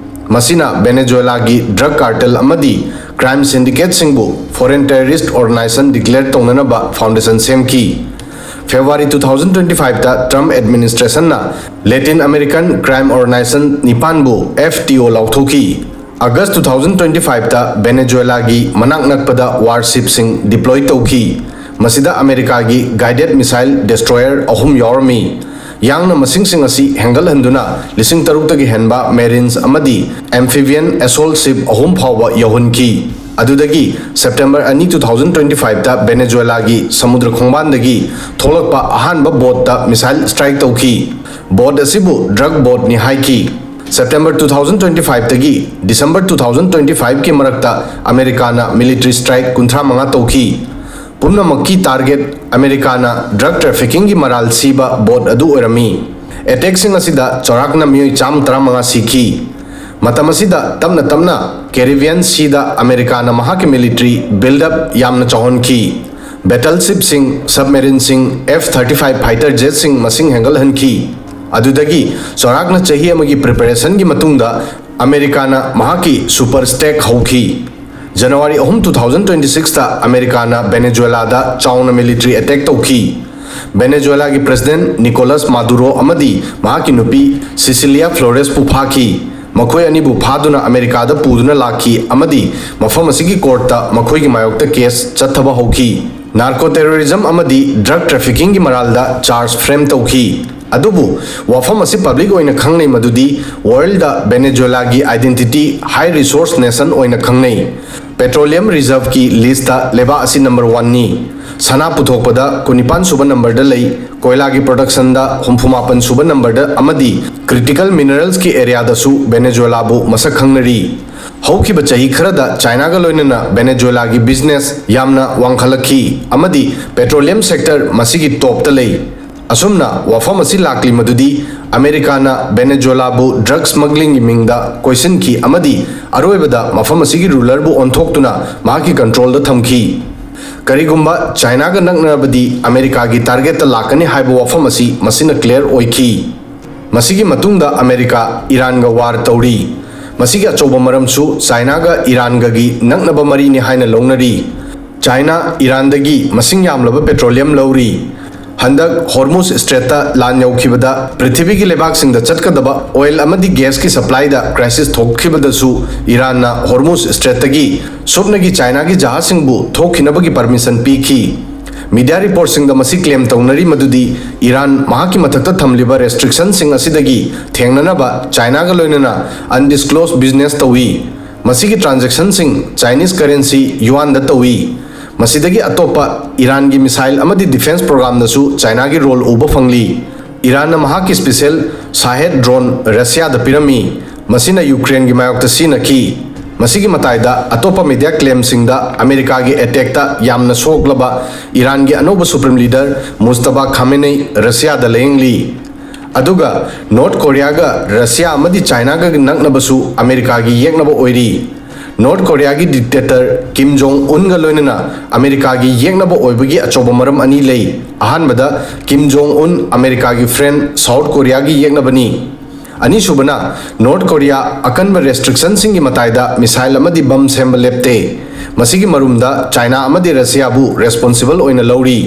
ꯃꯁꯤꯅ ꯚꯦꯅꯦꯖꯨꯋꯦꯂꯥꯒꯤ ꯗ꯭ꯔꯒ ꯀꯥꯔꯇꯦꯜ ꯑꯃꯗꯤ ꯀ꯭ꯔꯥꯏꯝ ꯁꯤꯟꯗꯤꯀꯦꯠꯁꯤꯡꯕꯨ ꯐꯣꯔꯦꯟ ꯇꯦꯔꯣꯔꯤꯁ꯭ꯠ ꯑꯣꯔꯒꯅꯥꯏꯖꯦꯁꯟ ꯗꯤꯀ꯭ꯂꯦꯌꯔ ꯇꯧꯅꯅꯕ ꯐꯥꯎꯟꯗꯦꯁꯟ ꯁꯦꯝꯈꯤ꯫ ꯐꯦꯕ꯭ꯔꯨꯋꯥꯔꯤ ꯇꯨ ꯊꯥꯎꯖꯟ ꯇ꯭ꯋꯦꯟꯇꯤ ꯐꯥꯏꯚꯇ ꯇ꯭ꯔꯝꯞ ꯑꯦꯗꯃꯤꯅꯤꯁꯇ꯭ꯔꯦꯁꯟꯅ ꯂꯦꯇꯤꯟ ꯑꯃꯦꯔꯤꯀꯟ ꯀ꯭ꯔꯥꯏꯝ ꯑꯣꯔꯒꯅꯥꯏꯖꯦꯁꯟ ꯅꯤꯄꯥꯟꯕꯨ ꯑꯦꯐ ꯇꯤ ꯑꯣ ꯂꯥꯎꯊꯣꯛꯈꯤ꯫ ꯑꯥꯒꯁ ꯇꯨ ꯊꯥꯎꯖꯟ ꯇ꯭ꯋꯦꯟꯇꯤ ꯐꯥꯏꯚꯇ ꯚꯦꯅꯦꯖꯨꯋꯦꯂꯥꯒꯤ ꯃꯅꯥꯛ ꯅꯛꯄꯗ ꯋꯥꯔꯁꯤꯞꯁꯤꯡ ꯗꯤꯄ꯭ꯂꯣꯏ ꯇꯧꯈꯤ꯫ ꯃꯁꯤꯗ ꯑꯃꯦꯔꯤꯀꯥꯒꯤ ꯒꯥꯏꯗꯦꯗ ꯃꯤꯁꯥꯏꯜ ꯗꯦꯁꯇ꯭ꯔꯣꯌꯔ ꯑꯍꯨꯝ ꯌꯥꯎꯔꯝꯃꯤ꯫ ꯌꯥꯡꯅ ꯃꯁꯤꯡꯁꯤꯡ ꯑꯁꯤ ꯍꯦꯟꯒꯠꯍꯟꯗꯨꯅ ꯂꯤꯁꯤꯡ ꯇꯔꯨꯛꯇꯒꯤ ꯍꯦꯟꯕ ꯃꯦꯔꯤꯟꯁ ꯑꯃꯗꯤ ꯑꯦꯝꯐꯤꯕꯤꯌꯟ ꯑꯦꯁꯣꯜꯠ ꯁꯤꯞ ꯑꯍꯨꯝ ꯐꯥꯎꯕ ꯌꯧꯍꯟꯈꯤ꯫ ꯑꯗꯨꯗꯒꯤ ꯁꯦꯞꯇꯦꯝꯕꯔ ꯑꯅꯤ, ꯇꯨ ꯊꯥꯎꯖꯟ ꯇ꯭ꯋꯦꯟꯇꯤ ꯐꯥꯏꯚꯇ ꯚꯦꯅꯦꯖꯨꯋꯦꯂꯥꯒꯤ ꯁꯃꯨꯗ꯭ꯔ ꯈꯣꯡꯕꯥꯟꯗꯒꯤ ꯊꯣꯛꯂꯛꯄ ꯑꯍꯥꯟꯕ ꯕꯣꯠꯇ ꯃꯤꯁꯥꯏꯜ ꯁ꯭ꯇ꯭ꯔꯥꯏꯛ ꯇꯧꯈꯤ꯫ ꯕꯣꯠ ꯑꯁꯤꯕꯨ ꯗ꯭ꯔꯒ ꯕꯣꯠꯅꯤ ꯍꯥꯏꯈꯤ꯫ ꯁꯦꯞꯇꯦꯝꯕꯔ ꯇꯨ ꯊꯥꯎꯖꯟ ꯇ꯭ꯋꯦꯟꯇꯤ ꯐꯥꯏꯚꯇꯒꯤ ꯗꯤꯁꯦꯝꯕꯔ ꯇꯨ ꯊꯥꯎꯖꯟ ꯇ꯭ꯋꯦꯟꯇꯤ ꯐꯥꯏꯚꯀꯤ ꯃꯔꯛꯇ ꯑꯃꯦꯔꯤꯀꯥꯅ ꯃꯤꯂꯤꯇꯔꯤ ꯁ꯭ꯇ꯭ꯔꯥꯏꯛ ꯀꯨꯟꯊ꯭ꯔꯥ ꯃꯉꯥ ꯇꯧꯈꯤ꯫ ꯄꯨꯝꯅꯃꯛꯀꯤ ꯇꯥꯔꯒꯦꯠ ꯑꯃꯦꯔꯤꯀꯥꯅ ꯗ꯭ꯔꯒ ꯇ꯭ꯔꯥꯐꯤꯀꯤꯡꯒꯤ ꯃꯔꯥꯜ ꯁꯤꯕ ꯕꯣꯠ ꯑꯗꯨ ꯑꯣꯏꯔꯝꯃꯤ꯫ ꯑꯦꯇꯦꯛꯁꯤꯡ ꯑꯁꯤꯗ ꯆꯥꯎꯔꯥꯛꯅ ꯃꯤꯑꯣꯏ ꯆꯥꯝꯃ ꯇꯔꯥꯃꯉꯥ ꯁꯤꯈꯤ꯫ ꯃꯇꯝ ꯑꯁꯤꯗ ꯇꯞꯅ ꯇꯞꯅ ꯀꯦꯔꯤꯕꯤꯌꯟ ꯁꯤꯗ ꯑꯃꯦꯔꯤꯀꯥꯅ ꯃꯍꯥꯛꯀꯤ ꯃꯤꯂꯤꯇꯔꯤ ꯕꯤꯜꯗ ꯑꯞ ꯌꯥꯝꯅ ꯆꯥꯎꯍꯟꯈꯤ꯫ ꯕꯦꯇꯜ ꯁꯤꯞꯁꯤꯡ, ꯁꯕꯃꯦꯔꯤꯟꯁꯤꯡ, ꯑꯦꯐ ꯊꯥꯔꯇꯤ ꯐꯥꯏꯚ ꯐꯥꯏꯇꯔ ꯖꯦꯠꯁꯤꯡ ꯃꯁꯤꯡ ꯍꯦꯟꯒꯠꯍꯟꯈꯤ꯫ ꯑꯗꯨꯗꯒꯤ ꯆꯥꯎꯔꯥꯛꯅ ꯆꯍꯤ ꯑꯃꯒꯤ ꯄ꯭ꯔꯤꯄꯦꯔꯦꯁꯟꯒꯤ ꯃꯇꯨꯡꯗ ꯑꯃꯦꯔꯤꯀꯥꯅ ꯃꯍꯥꯛꯀꯤ ꯁꯨꯄꯔ ꯁ꯭ꯇꯦꯛ ꯍꯧꯈꯤ꯫ ꯖꯅꯋꯥꯔꯤ ꯑꯍꯨꯝ, ꯇꯨ ꯊꯥꯎꯖꯟ ꯇ꯭ꯋꯦꯟꯇꯤ ꯁꯤꯛꯁꯇ ꯑꯃꯦꯔꯤꯀꯥꯅ ꯚꯦꯅꯦꯖꯨꯋꯦꯂꯥꯗ ꯆꯥꯎꯅ ꯃꯤꯂꯤꯇꯔꯤ ꯑꯦꯇꯦꯛ ꯇꯧꯈꯤ꯫ ꯚꯦꯅꯦꯖꯨꯋꯦꯂꯥꯒꯤ ꯄ꯭ꯔꯦꯁꯤꯗꯦꯟꯠ ꯅꯤꯀꯣꯂꯁ ꯃꯥꯗꯨꯔꯣ ꯑꯃꯗꯤ ꯃꯍꯥꯛꯀꯤ ꯅꯨꯄꯤ ꯁꯤꯁꯤꯂꯤꯌꯥ ꯐ꯭ꯂꯣꯔꯦꯁꯄꯨ ꯐꯥꯈꯤ꯫ ꯃꯈꯣꯏ ꯑꯅꯤꯕꯨ ꯐꯥꯗꯨꯅ ꯑꯃꯦꯔꯤꯀꯥꯗ ꯄꯨꯗꯨꯅ ꯂꯥꯛꯈꯤ ꯑꯃꯗꯤ ꯃꯐꯝ ꯑꯁꯤꯒꯤ ꯀꯣꯔꯠꯇ ꯃꯈꯣꯏꯒꯤ ꯃꯥꯌꯣꯛꯇ ꯀꯦꯁ ꯆꯠꯊꯕ ꯍꯧꯈꯤ꯫ ꯅꯥꯔꯀꯣ ꯇꯦꯔꯣꯔꯤꯖꯝ ꯑꯃꯗꯤ ꯗ꯭ꯔꯒ ꯇ꯭ꯔꯥꯐꯤꯀꯤꯡꯒꯤ ꯃꯔꯥꯜꯗ ꯆꯥꯔꯖ ꯐ꯭ꯔꯦꯝ ꯇꯧꯈꯤ꯫ ꯑꯗꯨꯕꯨ ꯋꯥꯐꯝ ꯑꯁꯤ ꯄꯕ꯭ꯂꯤꯛ ꯑꯣꯏꯅ ꯈꯪꯅꯩ ꯃꯗꯨꯗꯤ ꯋꯥꯔꯜꯗ ꯚꯦꯅꯦꯖꯨꯋꯦꯂꯥꯒꯤ ꯑꯥꯏꯗꯦꯟꯇꯤꯇꯤ ꯍꯥꯏ ꯔꯤꯁꯣꯔꯁ ꯅꯦꯁꯟ ꯑꯣꯏꯅ ꯈꯪꯅꯩ꯫ ꯄꯦꯇ꯭ꯔꯣꯂꯤꯌꯝ ꯔꯤꯖꯔꯚꯀꯤ ꯂꯤꯁꯇ ꯂꯩꯕꯥꯛ ꯑꯁꯤ ꯅꯝꯕꯔ ꯋꯥꯟꯅꯤ꯫ ꯁꯅꯥ ꯄꯨꯊꯣꯛꯄꯗ ꯀꯨꯟꯅꯤꯄꯥꯟ ꯁꯨꯕ ꯅꯝꯕꯔꯗ ꯂꯩ, ꯀꯣꯏꯂꯥꯒꯤ ꯄ꯭ꯔꯣꯗꯛꯁꯟꯗ ꯍꯨꯝꯐꯨ ꯃꯥꯄꯟ ꯁꯨꯕ ꯅꯝꯕꯔꯗ ꯑꯃꯗꯤ ꯀ꯭ꯔꯤꯇꯤꯀꯦꯜ ꯃꯤꯅꯔꯦꯜꯁꯀꯤ ꯑꯦꯔꯤꯌꯥꯗꯁꯨ ꯚꯦꯅꯦꯖꯨꯋꯦꯂꯥꯕꯨ ꯃꯁꯛ ꯈꯪꯅꯔꯤ꯫ ꯍꯧꯈꯤꯕ ꯆꯍꯤ ꯈꯔꯗ ꯆꯥꯏꯅꯥꯒ ꯂꯣꯏꯅꯅ ꯚꯦꯅꯦꯖꯨꯋꯦꯂꯥꯒꯤ ꯕꯤꯖꯤꯅꯦꯁ ꯌꯥꯝꯅ ꯋꯥꯡꯈꯠꯂꯛꯈꯤ ꯑꯃꯗꯤ ꯄꯦꯇ꯭ꯔꯣꯂꯤꯌꯝ ꯁꯦꯛꯇꯔ ꯃꯁꯤꯒꯤ ꯇꯣꯞꯇ ꯂꯩ꯫ ꯑꯁꯨꯝꯅ ꯋꯥꯐꯝ ꯑꯁꯤ ꯂꯥꯛꯂꯤ ꯃꯗꯨꯗꯤ ꯑꯃꯦꯔꯤꯀꯥꯅ ꯚꯦꯅꯦꯖꯨꯋꯦꯂꯥꯕꯨ ꯗ꯭ꯔꯒ ꯁ꯭ꯃꯒ꯭ꯂꯤꯡꯒꯤ ꯃꯤꯡꯗ ꯀꯣꯏꯁꯤꯟꯈꯤ ꯑꯃꯗꯤ ꯑꯔꯣꯏꯕꯗ ꯃꯐꯝ ꯑꯁꯤꯒꯤ ꯔꯨꯂꯔꯕꯨ ꯑꯣꯟꯊꯣꯛꯇꯨꯅ ꯃꯍꯥꯛꯀꯤ ꯀꯟꯇ꯭ꯔꯣꯜꯗ ꯊꯝꯈꯤ꯫ ꯀꯔꯤꯒꯨꯝꯕ ꯆꯥꯏꯅꯥꯒ ꯅꯛꯅꯔꯕꯗꯤ ꯑꯃꯦꯔꯤꯀꯥꯒꯤ ꯇꯥꯔꯒꯦꯠꯇ ꯂꯥꯛꯀꯅꯤ ꯍꯥꯏꯕ ꯋꯥꯐꯝ ꯑꯁꯤ ꯃꯁꯤꯅ ꯀ꯭ꯂꯤꯌꯔ ꯑꯣꯏꯈꯤ꯫ ꯃꯁꯤꯒꯤ ꯃꯇꯨꯡꯗ ꯑꯃꯦꯔꯤꯀꯥ ꯏꯔꯥꯟꯒ ꯋꯥꯔ ꯇꯧꯔꯤ꯫ ꯃꯁꯤꯒꯤ ꯑꯆꯧꯕ ꯃꯔꯝꯁꯨ ꯆꯥꯏꯅꯥꯒ ꯏꯔꯥꯟꯒꯒꯤ ꯅꯛꯅꯕ ꯃꯔꯤꯅꯤ ꯍꯥꯏꯅ ꯂꯧꯅꯔꯤ꯫ ꯆꯥꯏꯅꯥ ꯏꯔꯥꯟꯗꯒꯤ ꯃꯁꯤꯡ ꯌꯥꯝꯂꯕ ꯄꯦꯇ꯭ꯔꯣꯂꯤꯌꯝ ꯂꯧꯔꯤ꯫ ꯍꯟꯗꯛ ꯍꯣꯔꯃꯨꯖ ꯏꯁꯇ꯭ꯔꯦꯠꯇ ꯂꯥꯟ ꯌꯧꯈꯤꯕꯗ ꯄ꯭ꯔꯤꯊꯤꯕꯤꯒꯤ ꯂꯩꯕꯥꯛꯁꯤꯡꯗ ꯆꯠꯀꯗꯕ ꯑꯣꯏꯜ ꯑꯃꯗꯤ ꯒ꯭ꯌꯥꯁꯀꯤ ꯁꯄ꯭ꯂꯥꯏꯗ ꯀ꯭ꯔꯥꯏꯁꯤꯁ ꯊꯣꯛꯈꯤꯕꯗꯁꯨ ꯏꯔꯥꯟꯅ ꯍꯣꯔꯃꯨꯖ ꯏꯁꯇ꯭ꯔꯦꯠꯇꯒꯤ ꯁꯨꯞꯅꯒꯤ ꯆꯥꯏꯅꯥꯒꯤ ꯖꯍꯥꯖꯁꯤꯡꯕꯨ ꯊꯣꯛꯈꯤꯅꯕꯒꯤ ꯄꯔꯃꯤꯁꯟ ꯄꯤꯈꯤ꯫ ꯃꯤꯗꯤꯌꯥ ꯔꯤꯄꯣꯔꯠꯁꯤꯡꯗ ꯃꯁꯤ ꯀ꯭ꯂꯦꯝ ꯇꯧꯅꯔꯤ ꯃꯗꯨꯗꯤ ꯏꯔꯥꯟ ꯃꯍꯥꯛꯀꯤ ꯃꯊꯛꯇ ꯊꯝꯂꯤꯕ ꯔꯦꯁꯇ꯭ꯔꯤꯛꯁꯟꯁꯤꯡ ꯑꯁꯤꯗꯒꯤ ꯊꯦꯡꯅꯅꯕ ꯆꯥꯏꯅꯥꯒ ꯂꯣꯏꯅꯅ ꯑꯟꯗꯤꯁꯀ꯭ꯂꯣꯁ ꯕꯤꯖꯤꯅꯦꯁ ꯇꯧꯏ꯫ ꯃꯁꯤꯒꯤ ꯇ꯭ꯔꯥꯟꯖꯦꯛꯁꯟꯁꯤꯡ ꯆꯥꯏꯅꯤꯁ ꯀꯔꯦꯟꯁꯤ ꯌꯨꯑꯥꯟꯗ ꯇꯧꯏ꯫ ꯃꯁꯤꯗꯒꯤ ꯑꯇꯣꯞꯄ ꯏꯔꯥꯟꯒꯤ ꯃꯤꯁꯥꯏꯜ ꯑꯃꯗꯤ ꯗꯤꯐꯦꯟꯁ ꯄ꯭ꯔꯣꯒ꯭ꯔꯥꯝꯗꯁꯨ ꯆꯥꯏꯅꯥꯒꯤ ꯔꯣꯜ ꯎꯕ ꯐꯪꯂꯤ꯫ ꯏꯔꯥꯟꯅ ꯃꯍꯥꯛꯀꯤ ꯁ꯭ꯄꯦꯁꯦꯜ ꯁꯥꯍꯦꯗ ꯗ꯭ꯔꯣꯟ ꯔꯁꯤꯌꯥꯗ ꯄꯤꯔꯝꯃꯤ꯫ ꯃꯁꯤꯅ ꯌꯨꯀ꯭ꯔꯦꯟꯒꯤ ꯃꯥꯌꯣꯛꯇ ꯁꯤꯖꯤꯟꯅꯈꯤ꯫ ꯃꯁꯤꯒꯤ ꯃꯇꯥꯏꯗ ꯑꯇꯣꯞꯄ ꯃꯤꯗꯤꯌꯥ ꯀ꯭ꯂꯦꯝꯁꯤꯡꯗ ꯑꯃꯦꯔꯤꯀꯥꯒꯤ ꯑꯦꯇꯦꯛꯇ ꯌꯥꯝꯅ ꯁꯣꯛꯂꯕ ꯏꯔꯥꯟꯒꯤ ꯑꯅꯧꯕ ꯁꯨꯄ꯭ꯔꯤꯝ ꯂꯤꯗꯔ ꯃꯨꯁꯇꯕꯥ ꯈꯥꯃꯦꯅꯩ ꯔꯁꯤꯌꯥꯗ ꯂꯥꯌꯦꯡꯂꯤ꯫ ꯑꯗꯨꯒ ꯅꯣꯔꯠ ꯀꯣꯔꯤꯌꯥꯒ ꯔꯁꯤꯌꯥ ꯑꯃꯗꯤ ꯆꯥꯏꯅꯥꯒ ꯅꯛꯅꯕꯁꯨ ꯑꯃꯦꯔꯤꯀꯥꯒꯤ ꯌꯦꯛꯅꯕ ꯑꯣꯏꯔꯤ꯫ ꯅꯣꯔꯠ ꯀꯣꯔꯤꯌꯥꯒꯤ ꯗꯤꯛꯇꯦꯇꯔ ꯀꯤꯝ ꯖꯣꯡ ꯎꯟꯒ ꯂꯣꯏꯅꯅ ꯑꯃꯦꯔꯤꯀꯥꯒꯤ ꯌꯦꯛꯅꯕ ꯑꯣꯏꯕꯒꯤ ꯑꯆꯧꯕ ꯃꯔꯝ ꯑꯅꯤ ꯂꯩ꯫ ꯑꯍꯥꯟꯕꯗ, ꯀꯤꯝ ꯖꯣꯡ ꯎꯟ ꯑꯃꯦꯔꯤꯀꯥꯒꯤ ꯐ꯭ꯔꯦꯟ ꯁꯥꯎꯠ ꯀꯣꯔꯤꯌꯥꯒꯤ ꯌꯦꯛꯅꯕꯅꯤ꯫ ꯑꯅꯤꯁꯨꯕꯅ, ꯅꯣꯔꯠ ꯀꯣꯔꯤꯌꯥ ꯑꯀꯟꯕ ꯔꯦꯁꯇ꯭ꯔꯤꯛꯁꯟꯁꯤꯡꯒꯤ ꯃꯇꯥꯏꯗ ꯃꯤꯁꯥꯏꯜ ꯑꯃꯗꯤ ꯕꯝ ꯁꯦꯝꯕ ꯂꯦꯞꯇꯦ꯫ ꯃꯁꯤꯒꯤ ꯃꯔꯨꯝꯗ ꯆꯥꯏꯅꯥ ꯑꯃꯗꯤ ꯔꯁꯤꯌꯥꯕꯨ ꯔꯦꯁꯄꯣꯟꯁꯤꯕꯜ ꯑꯣꯏꯅ ꯂꯧꯔꯤ꯫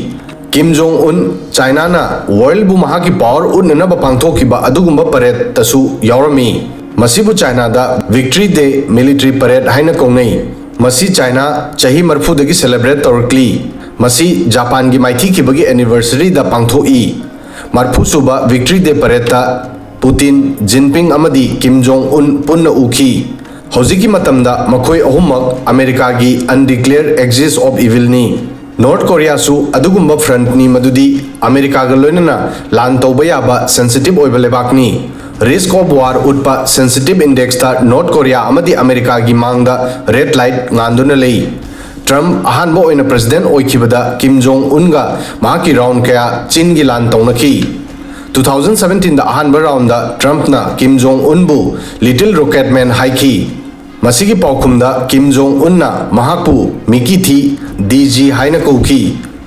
ꯀꯤꯝ ꯖꯣꯡ ꯎꯟ ꯆꯥꯏꯅꯥꯅ ꯋꯥꯔꯜꯕꯨ ꯃꯍꯥꯛꯀꯤ ꯄꯥꯋꯔ ꯎꯠꯅꯅꯕ ꯄꯥꯡꯊꯣꯛꯈꯤꯕ ꯑꯗꯨꯒꯨꯝꯕ ꯄꯔꯦꯗꯇꯁꯨ ꯌꯥꯎꯔꯝꯃꯤ꯫ ꯃꯁꯤꯕꯨ ꯆꯥꯏꯅꯥꯗ ꯚꯤꯛꯇ꯭ꯔꯤ ꯗꯦ ꯃꯤꯂꯤꯇ꯭ꯔꯤ ꯄꯔꯦꯗ ꯍꯥꯏꯅ ꯀꯧꯅꯩ꯫ ꯃꯁꯤ ꯆꯥꯏꯅꯥ ꯆꯍꯤ ꯃꯔꯤꯐꯨꯗꯒꯤ ꯁꯦꯂꯦꯕ꯭ꯔꯦꯠ ꯇꯧꯔꯛꯂꯤ꯫ ꯃꯁꯤ ꯖꯄꯥꯟꯒꯤ ꯃꯥꯏꯊꯤꯈꯤꯕꯒꯤ ꯑꯦꯅꯤꯚꯔꯁꯔꯤꯗ ꯄꯥꯡꯊꯣꯛꯏ꯫ ꯃꯔꯤꯐꯨꯁꯨꯕ ꯚꯤꯛꯇ꯭ꯔꯤ ꯗꯦ ꯄꯔꯦꯗꯇ ꯄꯨꯇꯤꯟ, ꯖꯤꯟꯄꯤꯡ ꯑꯃꯗꯤ ꯀꯤꯝ ꯖꯣꯡ ꯎꯟ ꯄꯨꯟꯅ ꯎꯈꯤ꯫ ꯍꯧꯖꯤꯛꯀꯤ ꯃꯇꯝꯗ ꯃꯈꯣꯏ ꯑꯍꯨꯝꯃꯛ ꯑꯃꯦꯔꯤꯀꯥꯒꯤ ꯑꯟꯗꯤꯀ꯭ꯂꯦꯌꯔ ꯑꯦꯛꯁꯤꯁ ꯑꯣꯐ ꯏꯚꯤꯜꯅꯤ꯫ ꯅꯣꯔꯠ ꯀꯣꯔꯤꯌꯥꯁꯨ ꯑꯗꯨꯒꯨꯝꯕ ꯐ꯭ꯔꯟꯠꯅꯤ ꯃꯗꯨꯗꯤ ꯑꯃꯦꯔꯤꯀꯥꯒ ꯂꯣꯏꯅꯅ ꯂꯥꯟ ꯇꯧꯕ ꯌꯥꯕ ꯁꯦꯟꯁꯤꯇꯤꯚ ꯑꯣꯏꯕ ꯂꯩꯕꯥꯛꯅꯤ꯫ ꯔꯤꯁ꯭ꯛ ꯑꯣꯐ ꯋꯥꯔ ꯎꯠꯄ ꯁꯦꯟꯁꯤꯇꯤꯚ ꯏꯟꯗꯦꯛꯁꯇ ꯅꯣꯔꯠ ꯀꯣꯔꯤꯌꯥ ꯑꯃꯗꯤ ꯑꯃꯦꯔꯤꯀꯥꯒꯤ ꯃꯥꯡꯗ ꯔꯦꯗ ꯂꯥꯏꯠ ꯉꯥꯟꯗꯨꯅ ꯂꯩ꯫ ꯇ꯭ꯔꯝꯞ ꯑꯍꯥꯟꯕ ꯑꯣꯏꯅ ꯄ꯭ꯔꯦꯁꯤꯗꯦꯟꯠ ꯑꯣꯏꯈꯤꯕꯗ ꯀꯤꯝ ꯖꯣꯡ ꯎꯟꯒ ꯃꯍꯥꯛꯀꯤ ꯔꯥꯎꯟ ꯀꯌꯥ ꯆꯤꯟꯒꯤ ꯂꯥꯟ ꯇꯧꯅꯈꯤ꯫ ꯇꯨ ꯊꯥꯎꯖꯟ ꯁꯕꯦꯟꯇꯤꯟꯗ ꯑꯍꯥꯟꯕ ꯔꯥꯎꯟꯗ ꯇ꯭ꯔꯝꯞꯅ ꯀꯤꯝ ꯖꯣꯡ ꯎꯟꯕꯨ ꯂꯤꯇꯜ ꯔꯣꯀꯦꯠ ꯃꯦꯟ ꯍꯥꯏꯈꯤ꯫ ꯃꯁꯤꯒꯤ ꯄꯥꯎꯈꯨꯝꯗ ꯀꯤꯝ ꯖꯣꯡ ꯎꯟꯅ ꯃꯍꯥꯛꯄꯨ ꯃꯤꯀꯤ ꯊꯤ, ꯗꯤ ꯖꯤ ꯍꯥꯏꯅ ꯀꯧꯈꯤ꯫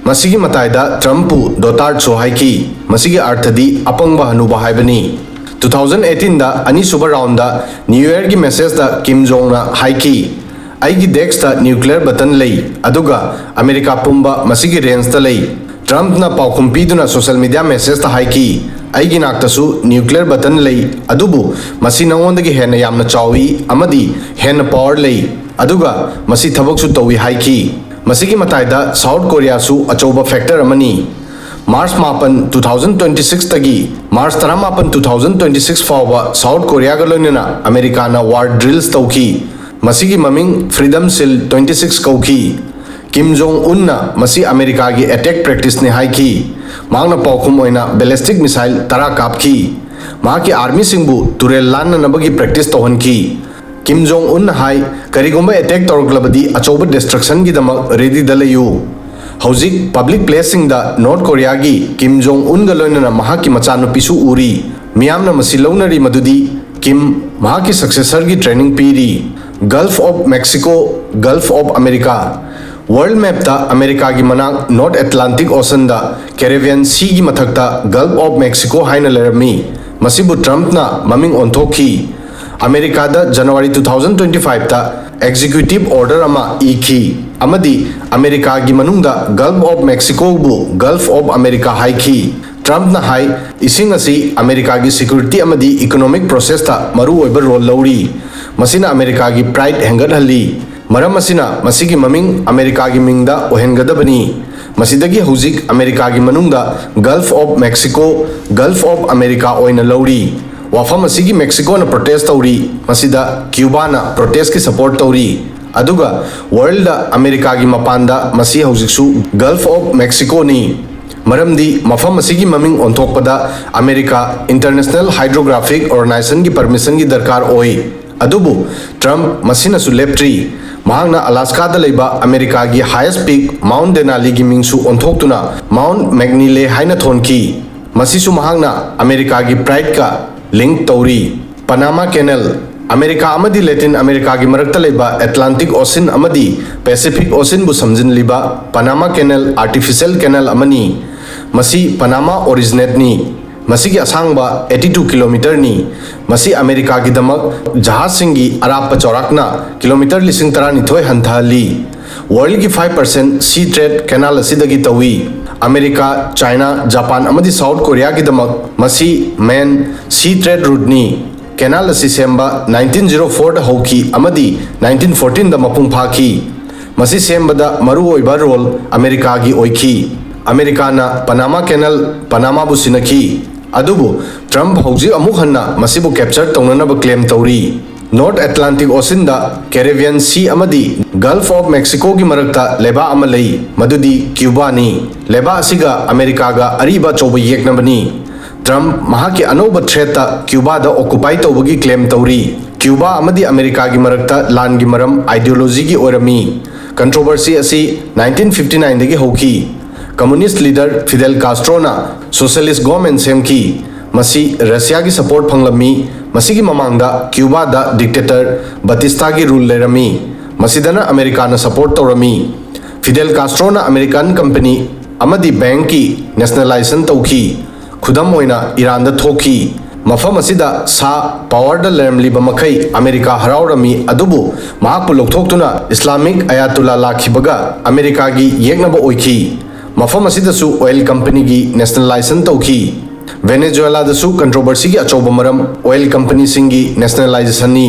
ꯃꯁꯤꯒꯤ ꯃꯇꯥꯏꯗ ꯇ꯭ꯔꯝꯞꯄꯨ ꯗꯣꯇꯥꯔꯗꯁꯨ ꯍꯥꯏꯈꯤ꯫ ꯃꯁꯤꯒꯤ ꯑꯔꯊꯗꯤ ꯑꯄꯪꯕ ꯍꯅꯨꯕ ꯍꯥꯏꯕꯅꯤ꯫ ꯇꯨ ꯊꯥꯎꯖꯟ ꯑꯩꯠꯇꯤꯟꯗ ꯑꯅꯤꯁꯨꯕ ꯔꯥꯎꯟꯗ ꯅ꯭ꯌꯨ ꯌꯔꯒꯤ ꯃꯦꯁꯦꯖꯇ ꯀꯤꯝ ꯖꯣꯡꯅ ꯍꯥꯏꯈꯤ, "ꯑꯩꯒꯤ ꯗꯦꯛꯁꯇ ꯅ꯭ꯌꯨꯀ꯭ꯂꯤꯌꯔ ꯕꯇꯟ ꯂꯩ, ꯑꯗꯨꯒ ꯑꯃꯦꯔꯤꯀꯥ ꯄꯨꯝꯕ ꯃꯁꯤꯒꯤ ꯔꯦꯟꯖꯇ ꯂꯩ"꯫ ꯇ꯭ꯔꯝꯞꯅ ꯄꯥꯎꯈꯨꯝ ꯄꯤꯗꯨꯅ ꯁꯣꯁꯦꯜ ꯃꯤꯗꯤꯌꯥ ꯃꯦꯁꯦꯖꯇ ꯍꯥꯏꯈꯤ, "ꯑꯩꯒꯤ ꯅꯥꯛꯇꯁꯨ ꯅ꯭ꯌꯨꯀ꯭ꯂꯤꯌꯔ ꯕꯇꯟ ꯂꯩ, ꯑꯗꯨꯕꯨ ꯃꯁꯤ ꯅꯉꯣꯟꯗꯒꯤ ꯍꯦꯟꯅ ꯌꯥꯝꯅ ꯆꯥꯎꯏ ꯑꯃꯗꯤ ꯍꯦꯟꯅ ꯄꯥꯋꯔ ꯂꯩ, ꯑꯗꯨꯒ ꯃꯁꯤ ꯊꯕꯛꯁꯨ ꯇꯧꯏ" ꯍꯥꯏꯈꯤ꯫ ꯃꯁꯤꯒꯤ ꯃꯇꯥꯏꯗ ꯁꯥꯎꯠ ꯀꯣꯔꯤꯌꯥꯁꯨ ꯑꯆꯧꯕ ꯐꯦꯛꯇꯔ ꯑꯃꯅꯤ꯫ ꯃꯥꯔꯆ ꯃꯥꯄꯟ, ꯇꯨ ꯊꯥꯎꯖꯟ ꯇ꯭ꯋꯦꯟꯇꯤ ꯁꯤꯛꯁꯇꯒꯤ ꯃꯥꯔꯆ ꯇꯔꯥꯃꯥꯄꯟ, ꯇꯨ ꯊꯥꯎꯖꯟ ꯇ꯭ꯋꯦꯟꯇꯤ ꯁꯤꯛꯁ ꯐꯥꯎꯕ ꯁꯥꯎꯠ ꯀꯣꯔꯤꯌꯥꯒ ꯂꯣꯏꯅꯅ ꯑꯃꯦꯔꯤꯀꯥꯅ ꯋꯥꯔ ꯗ꯭ꯔꯤꯜꯁ ꯇꯧꯈꯤ꯫ ꯃꯁꯤꯒꯤ ꯃꯃꯤꯡ ꯐ꯭ꯔꯤꯗꯝ ꯁꯤꯜ ꯇ꯭ꯋꯦꯟꯇꯤ ꯁꯤꯛꯁ ꯀꯧꯈꯤ꯫ ꯀꯤꯝ ꯖꯣꯡ ꯎꯟꯅ ꯃꯁꯤ ꯑꯃꯦꯔꯤꯀꯥꯒꯤ ꯑꯦꯇꯦꯛ ꯄ꯭ꯔꯦꯛꯇꯤꯁꯅꯤ ꯍꯥꯏꯈꯤ꯫ ꯃꯍꯥꯛꯅ ꯄꯥꯎꯈꯨꯝ ꯑꯣꯏꯅ ꯕꯦꯂꯤꯁꯇꯤꯛ ꯃꯤꯁꯥꯏꯜ ꯇꯔꯥ ꯀꯥꯞꯈꯤ꯫ ꯃꯍꯥꯛꯀꯤ ꯑꯥꯔꯃꯤꯁꯤꯡꯕꯨ ꯇꯨꯔꯦꯜ ꯂꯥꯟꯅꯅꯕꯒꯤ ꯄ꯭ꯔꯦꯛꯇꯤꯁ ꯇꯧꯍꯟꯈꯤ꯫ ꯀꯤꯝ ꯖꯣꯡ ꯎꯟꯅ ꯍꯥꯏ, "ꯀꯔꯤꯒꯨꯝꯕ ꯑꯦꯇꯦꯛ ꯇꯧꯔꯛꯂꯕꯗꯤ ꯑꯆꯧꯕ ꯗꯤꯁꯇ꯭ꯔꯛꯁꯟꯒꯤꯗꯃꯛ ꯔꯦꯗꯤꯗ ꯂꯩꯌꯨ"꯫ ꯍꯧꯖꯤꯛ ꯄꯕ꯭ꯂꯤꯛ ꯄ꯭ꯂꯦꯁꯁꯤꯡꯗ ꯅꯣꯔꯠ ꯀꯣꯔꯤꯌꯥꯒꯤ ꯀꯤꯝ ꯖꯣꯡ ꯎꯟꯒ ꯂꯣꯏꯅꯅ ꯃꯍꯥꯛꯀꯤ ꯃꯆꯥꯅꯨꯄꯤꯁꯨ ꯎꯔꯤ꯫ ꯃꯤꯌꯥꯝꯅ ꯃꯁꯤ ꯂꯧꯅꯔꯤ ꯃꯗꯨꯗꯤ ꯀꯤꯝ ꯃꯍꯥꯛꯀꯤ ꯁꯛꯁꯦꯁꯔꯒꯤ ꯇ꯭ꯔꯦꯅꯤꯡ ꯄꯤꯔꯤ꯫ Gulf of Mexico, gulf of America. World ꯃꯦꯞꯇ ꯑꯃꯦꯔꯤꯀꯥꯒꯤ ꯃꯅꯥꯛ ꯅꯣꯔꯠ ꯑꯦꯠꯂꯥꯟꯇꯤꯛ ꯑꯣꯁꯟꯗ ꯀꯦꯔꯤꯕꯤꯌꯟ ꯁꯤꯒꯤ ꯃꯊꯛꯇ ꯒꯜꯐ ꯑꯣꯐ ꯃꯦꯛꯁꯤꯀꯣ ꯍꯥꯏꯅ ꯂꯩꯔꯝꯃꯤ꯫ ꯃꯁꯤꯕꯨ ꯇ꯭ꯔꯝꯞꯅ ꯃꯃꯤꯡ ꯑꯣꯟꯊꯣꯛꯈꯤ꯫ ꯑꯃꯦꯔꯤꯀꯥꯗ ꯖꯅꯋꯥꯔꯤ ꯇꯨ ꯊꯥꯎꯖꯟ ꯇ꯭ꯋꯦꯟꯇꯤ ꯐꯥꯏꯚꯇ ꯑꯦꯛꯖꯤꯀ꯭ꯌꯨꯇꯤꯚ ꯑꯣꯔꯗꯔ ꯑꯃ ꯏꯈꯤ ꯑꯃꯗꯤ ꯑꯃꯦꯔꯤꯀꯥꯒꯤ ꯃꯅꯨꯡꯗ ꯒꯜꯐ ꯑꯣꯐ ꯃꯦꯛꯁꯤꯀꯣꯕꯨ ꯒꯜꯐ ꯑꯣꯐ ꯑꯃꯦꯔꯤꯀꯥ ꯍꯥꯏꯈꯤ꯫ ꯇ꯭ꯔꯝꯞꯅ ꯍꯥꯏ, "ꯏꯁꯤꯡ ꯑꯁꯤ ꯑꯃꯦꯔꯤꯀꯥꯒꯤ ꯁꯦꯀ꯭ꯌꯨꯔꯤꯇꯤ ꯑꯃꯗꯤ ꯏꯀꯣꯅꯣꯃꯤꯛ ꯄ꯭ꯔꯣꯁꯦꯁꯇ ꯃꯔꯨꯑꯣꯏꯕ ꯔꯣꯜ ꯂꯧꯔꯤ꯫ ꯃꯁꯤꯅ ꯑꯃꯦꯔꯤꯀꯥꯒꯤ ꯄ꯭ꯔꯥꯏꯗ ꯍꯦꯟꯒꯠꯍꯜꯂꯤ꯫ ꯃꯔꯝ ꯑꯁꯤꯅ ꯃꯁꯤꯒꯤ ꯃꯃꯤꯡ ꯑꯃꯦꯔꯤꯀꯥꯒꯤ ꯃꯤꯡꯗ ꯑꯣꯏꯍꯟꯒꯗꯕꯅꯤ꯫ ꯃꯁꯤꯗꯒꯤ ꯍꯧꯖꯤꯛ ꯑꯃꯦꯔꯤꯀꯥꯒꯤ ꯃꯅꯨꯡꯗ gulf of Mexico, gulf of America ꯑꯣꯏꯅ ꯂꯧꯔꯤ꯫ ꯋꯥꯐꯝ ꯑꯁꯤꯒꯤ ꯃꯦꯛꯁꯤꯀꯣꯅ ꯄ꯭ꯔꯣꯇꯦꯁ ꯇꯧꯔꯤ꯫ ꯃꯁꯤꯗ ꯀ꯭ꯌꯨꯕꯥꯅ ꯄ꯭ꯔꯣꯇꯦꯁꯀꯤ ꯁꯄꯣꯔꯠ ꯇꯧꯔꯤ꯫ ꯑꯗꯨꯒ ꯋꯥꯔꯜꯗ ꯑꯃꯦꯔꯤꯀꯥꯒꯤ ꯃꯄꯥꯟꯗ ꯃꯁꯤ ꯍꯧꯖꯤꯛꯁꯨ ꯒꯜꯐ ꯑꯣꯐ ꯃꯦꯛꯁꯤꯀꯣꯅꯤ꯫ ꯃꯔꯝꯗꯤ ꯃꯐꯝ ꯑꯁꯤꯒꯤ ꯃꯃꯤꯡ ꯑꯣꯟꯊꯣꯛꯄꯗ ꯑꯃꯦꯔꯤꯀꯥ ꯏꯟꯇꯔꯅꯦꯁꯅꯦꯜ ꯍꯥꯏꯗ꯭ꯔꯣꯒ꯭ꯔꯥꯐꯤꯛ ꯑꯣꯔꯒꯅꯥꯏꯖꯦꯁꯟꯒꯤ ꯄꯔꯃꯤꯁꯟꯒꯤ ꯗꯔꯀꯥꯔ ꯑꯣꯏ꯫ ꯑꯗꯨꯕꯨ ꯇ꯭ꯔꯝꯞ ꯃꯁꯤꯅꯁꯨ ꯂꯦꯞꯇ꯭ꯔꯤ꯫ ꯃꯍꯥꯛꯅ ꯑꯂꯥꯁꯀꯥꯗ ꯂꯩꯕ ꯑꯃꯦꯔꯤꯀꯥꯒꯤ ꯍꯥꯏꯌꯦꯁ ꯄꯤꯛ ꯃꯥꯎꯟꯠ ꯗꯦꯅꯥꯂꯤꯒꯤ ꯃꯤꯡꯁꯨ ꯑꯣꯟꯊꯣꯛꯇꯨꯅ ꯃꯥꯎꯟꯠ ꯃꯦꯛꯅꯤꯂꯦ ꯍꯥꯏꯅ ꯊꯣꯟꯈꯤ꯫ ꯃꯁꯤꯁꯨ ꯃꯍꯥꯛꯅ ꯑꯃꯦꯔꯤꯀꯥꯒꯤ ꯄ꯭ꯔꯥꯏꯗꯀ ꯂꯤꯡꯛ ꯇꯧꯔꯤ꯫ ꯄꯅꯥꯃꯥ ꯀꯦꯅꯦꯜ꯫ ꯑꯃꯦꯔꯤꯀꯥ ꯑꯃꯗꯤ ꯂꯦꯇꯤꯟ ꯑꯃꯦꯔꯤꯀꯥꯒꯤ ꯃꯔꯛꯇ ꯂꯩꯕ ꯑꯦꯠꯂꯥꯟꯇꯤꯛ ꯑꯣꯁꯤꯟ ꯑꯃꯗꯤ ꯄꯦꯁꯤꯐꯤꯛ ꯑꯣꯁꯤꯟꯕꯨ ꯁꯝꯖꯤꯜꯂꯤꯕ ꯄꯅꯥꯃꯥ ꯀꯦꯅꯦꯜ ꯑꯥꯔꯇꯤꯐꯤꯁꯤꯌꯦꯜ ꯀꯦꯅꯦꯜ ꯑꯃꯅꯤ꯫ ꯃꯁꯤ ꯄꯅꯥꯃꯥ ꯑꯣꯔꯤꯖꯤꯅꯦꯠꯅꯤ꯫ ꯃꯁꯤꯒꯤ ꯑꯁꯥꯡꯕ eighty two kilometerꯅꯤ꯫ ꯃꯁꯤ ꯑꯃꯦꯔꯤꯀꯥꯒꯤꯗꯃꯛ ꯖꯍꯥꯖꯁꯤꯡꯒꯤ ꯑꯔꯥꯞꯄ ꯆꯥꯎꯔꯥꯛꯅ kilometer ꯂꯤꯁꯤꯡ ꯇꯔꯥꯅꯤꯊꯣꯏ ꯍꯟꯊꯍꯜꯂꯤ꯫ Worldꯒꯤ five percent sea trade canal ꯑꯁꯤꯗꯒꯤ ꯇꯧꯏ꯫ ꯑꯃꯦꯔꯤꯀꯥ, ꯆꯥꯏꯅꯥ, ꯖꯄꯥꯟ ꯑꯃꯗꯤ ꯁꯥꯎꯠ ꯀꯣꯔꯤꯌꯥꯒꯤꯗꯃꯛ ꯃꯁꯤ main sea trade routeꯅꯤ꯫ Canal ꯑꯁꯤ ꯁꯦꯝꯕ nineteen zero fourꯗ ꯍꯧꯈꯤ ꯑꯃꯗꯤ nineteen fourteenꯗ ꯃꯄꯨꯡ ꯐꯥꯈꯤ꯫ ꯃꯁꯤ ꯁꯦꯝꯕꯗ ꯃꯔꯨꯑꯣꯏꯕ role ꯑꯃꯦꯔꯤꯀꯥꯒꯤ ꯑꯣꯏꯈꯤ꯫ ꯑꯃꯦꯔꯤꯀꯥꯅ Panama Canal, ꯄꯅꯥꯃꯥꯕꯨ ꯁꯤꯟꯅꯈꯤ꯫ ꯑꯗꯨꯕꯨ ꯇ꯭ꯔꯝꯞ ꯍꯧꯖꯤꯛ ꯑꯃꯨꯛ ꯍꯟꯅ ꯃꯁꯤꯕꯨ capture ꯇꯧꯅꯅꯕ claim ꯇꯧꯔꯤ꯫ North Atlantic Oceanꯗ Caribbean Sea ꯑꯃꯗꯤ Gulf of Mexicoꯒꯤ ꯃꯔꯛꯇ ꯂꯩꯕꯥꯛ ꯑꯃ ꯂꯩ, ꯃꯗꯨꯗꯤ ꯀ꯭ꯌꯨꯕꯥꯅꯤ꯫ ꯂꯩꯕꯥꯛ ꯑꯁꯤꯒ ꯑꯃꯦꯔꯤꯀꯥꯒ ꯑꯔꯤꯕ ꯑꯆꯧꯕ ꯌꯦꯛꯅꯕꯅꯤ꯫ ꯇ꯭ꯔꯝꯞ ꯃꯍꯥꯛꯀꯤ ꯑꯅꯧꯕ threatꯇ ꯀ꯭ꯌꯨꯕꯥꯗ occupy ꯇꯧꯕꯒꯤ claim ꯇꯧꯔꯤ꯫ ꯀ꯭ꯌꯨꯕꯥ ꯑꯃꯗꯤ ꯑꯃꯦꯔꯤꯀꯥꯒꯤ ꯃꯔꯛꯇ ꯂꯥꯟꯒꯤ ꯃꯔꯝ ideologyꯒꯤ ꯑꯣꯏꯔꯝꯃꯤ꯫ Controversy ꯑꯁꯤ nineteen fifty nineꯗꯒꯤ ꯍꯧꯈꯤ꯫ Communist leader Fidel Castroꯅ socialist government ꯁꯦꯝꯈꯤ꯫ ꯃꯁꯤ ꯔꯁꯤꯌꯥꯒꯤ support ꯐꯪꯂꯝꯃꯤ꯫ ꯃꯁꯤꯒꯤ ꯃꯃꯥꯡꯗ ꯀ꯭ꯌꯨꯕꯥꯗ dictator ꯕꯇꯤꯁꯇꯥꯒꯤ rule ꯂꯩꯔꯝꯃꯤ꯫ ꯃꯁꯤꯗꯅ ꯑꯃꯦꯔꯤꯀꯥꯅ support ꯇꯧꯔꯝꯃꯤ꯫ Fidel Castroꯅ American company ꯑꯃꯗꯤ bankꯀꯤ nationalization ꯇꯧꯈꯤ꯫ ꯈꯨꯗꯝ ꯑꯣꯏꯅ, ꯏꯔꯥꯟꯗ ꯊꯣꯛꯈꯤ꯫ ꯃꯐꯝ ꯑꯁꯤꯗ ꯁꯥ powerꯗ ꯂꯩꯔꯝꯂꯤꯕ ꯃꯈꯩ ꯑꯃꯦꯔꯤꯀꯥ ꯍꯔꯥꯎꯔꯝꯃꯤ, ꯑꯗꯨꯕꯨ ꯃꯍꯥꯛꯄꯨ ꯂꯧꯊꯣꯛꯇꯨꯅ Islamic Ayatollah ꯂꯥꯛꯈꯤꯕꯒ ꯑꯃꯦꯔꯤꯀꯥꯒꯤ ꯌꯦꯛꯅꯕ ꯑꯣꯏꯈꯤ꯫ ꯃꯐꯝ ꯑꯁꯤꯗꯁꯨ oil companyꯒꯤ nationalization ꯇꯧꯈꯤ꯫ Venezuelaꯗꯁꯨ controversyꯒꯤ ꯑꯆꯧꯕ ꯃꯔꯝ oil companyꯁꯤꯡꯒꯤ nationalizationꯅꯤ꯫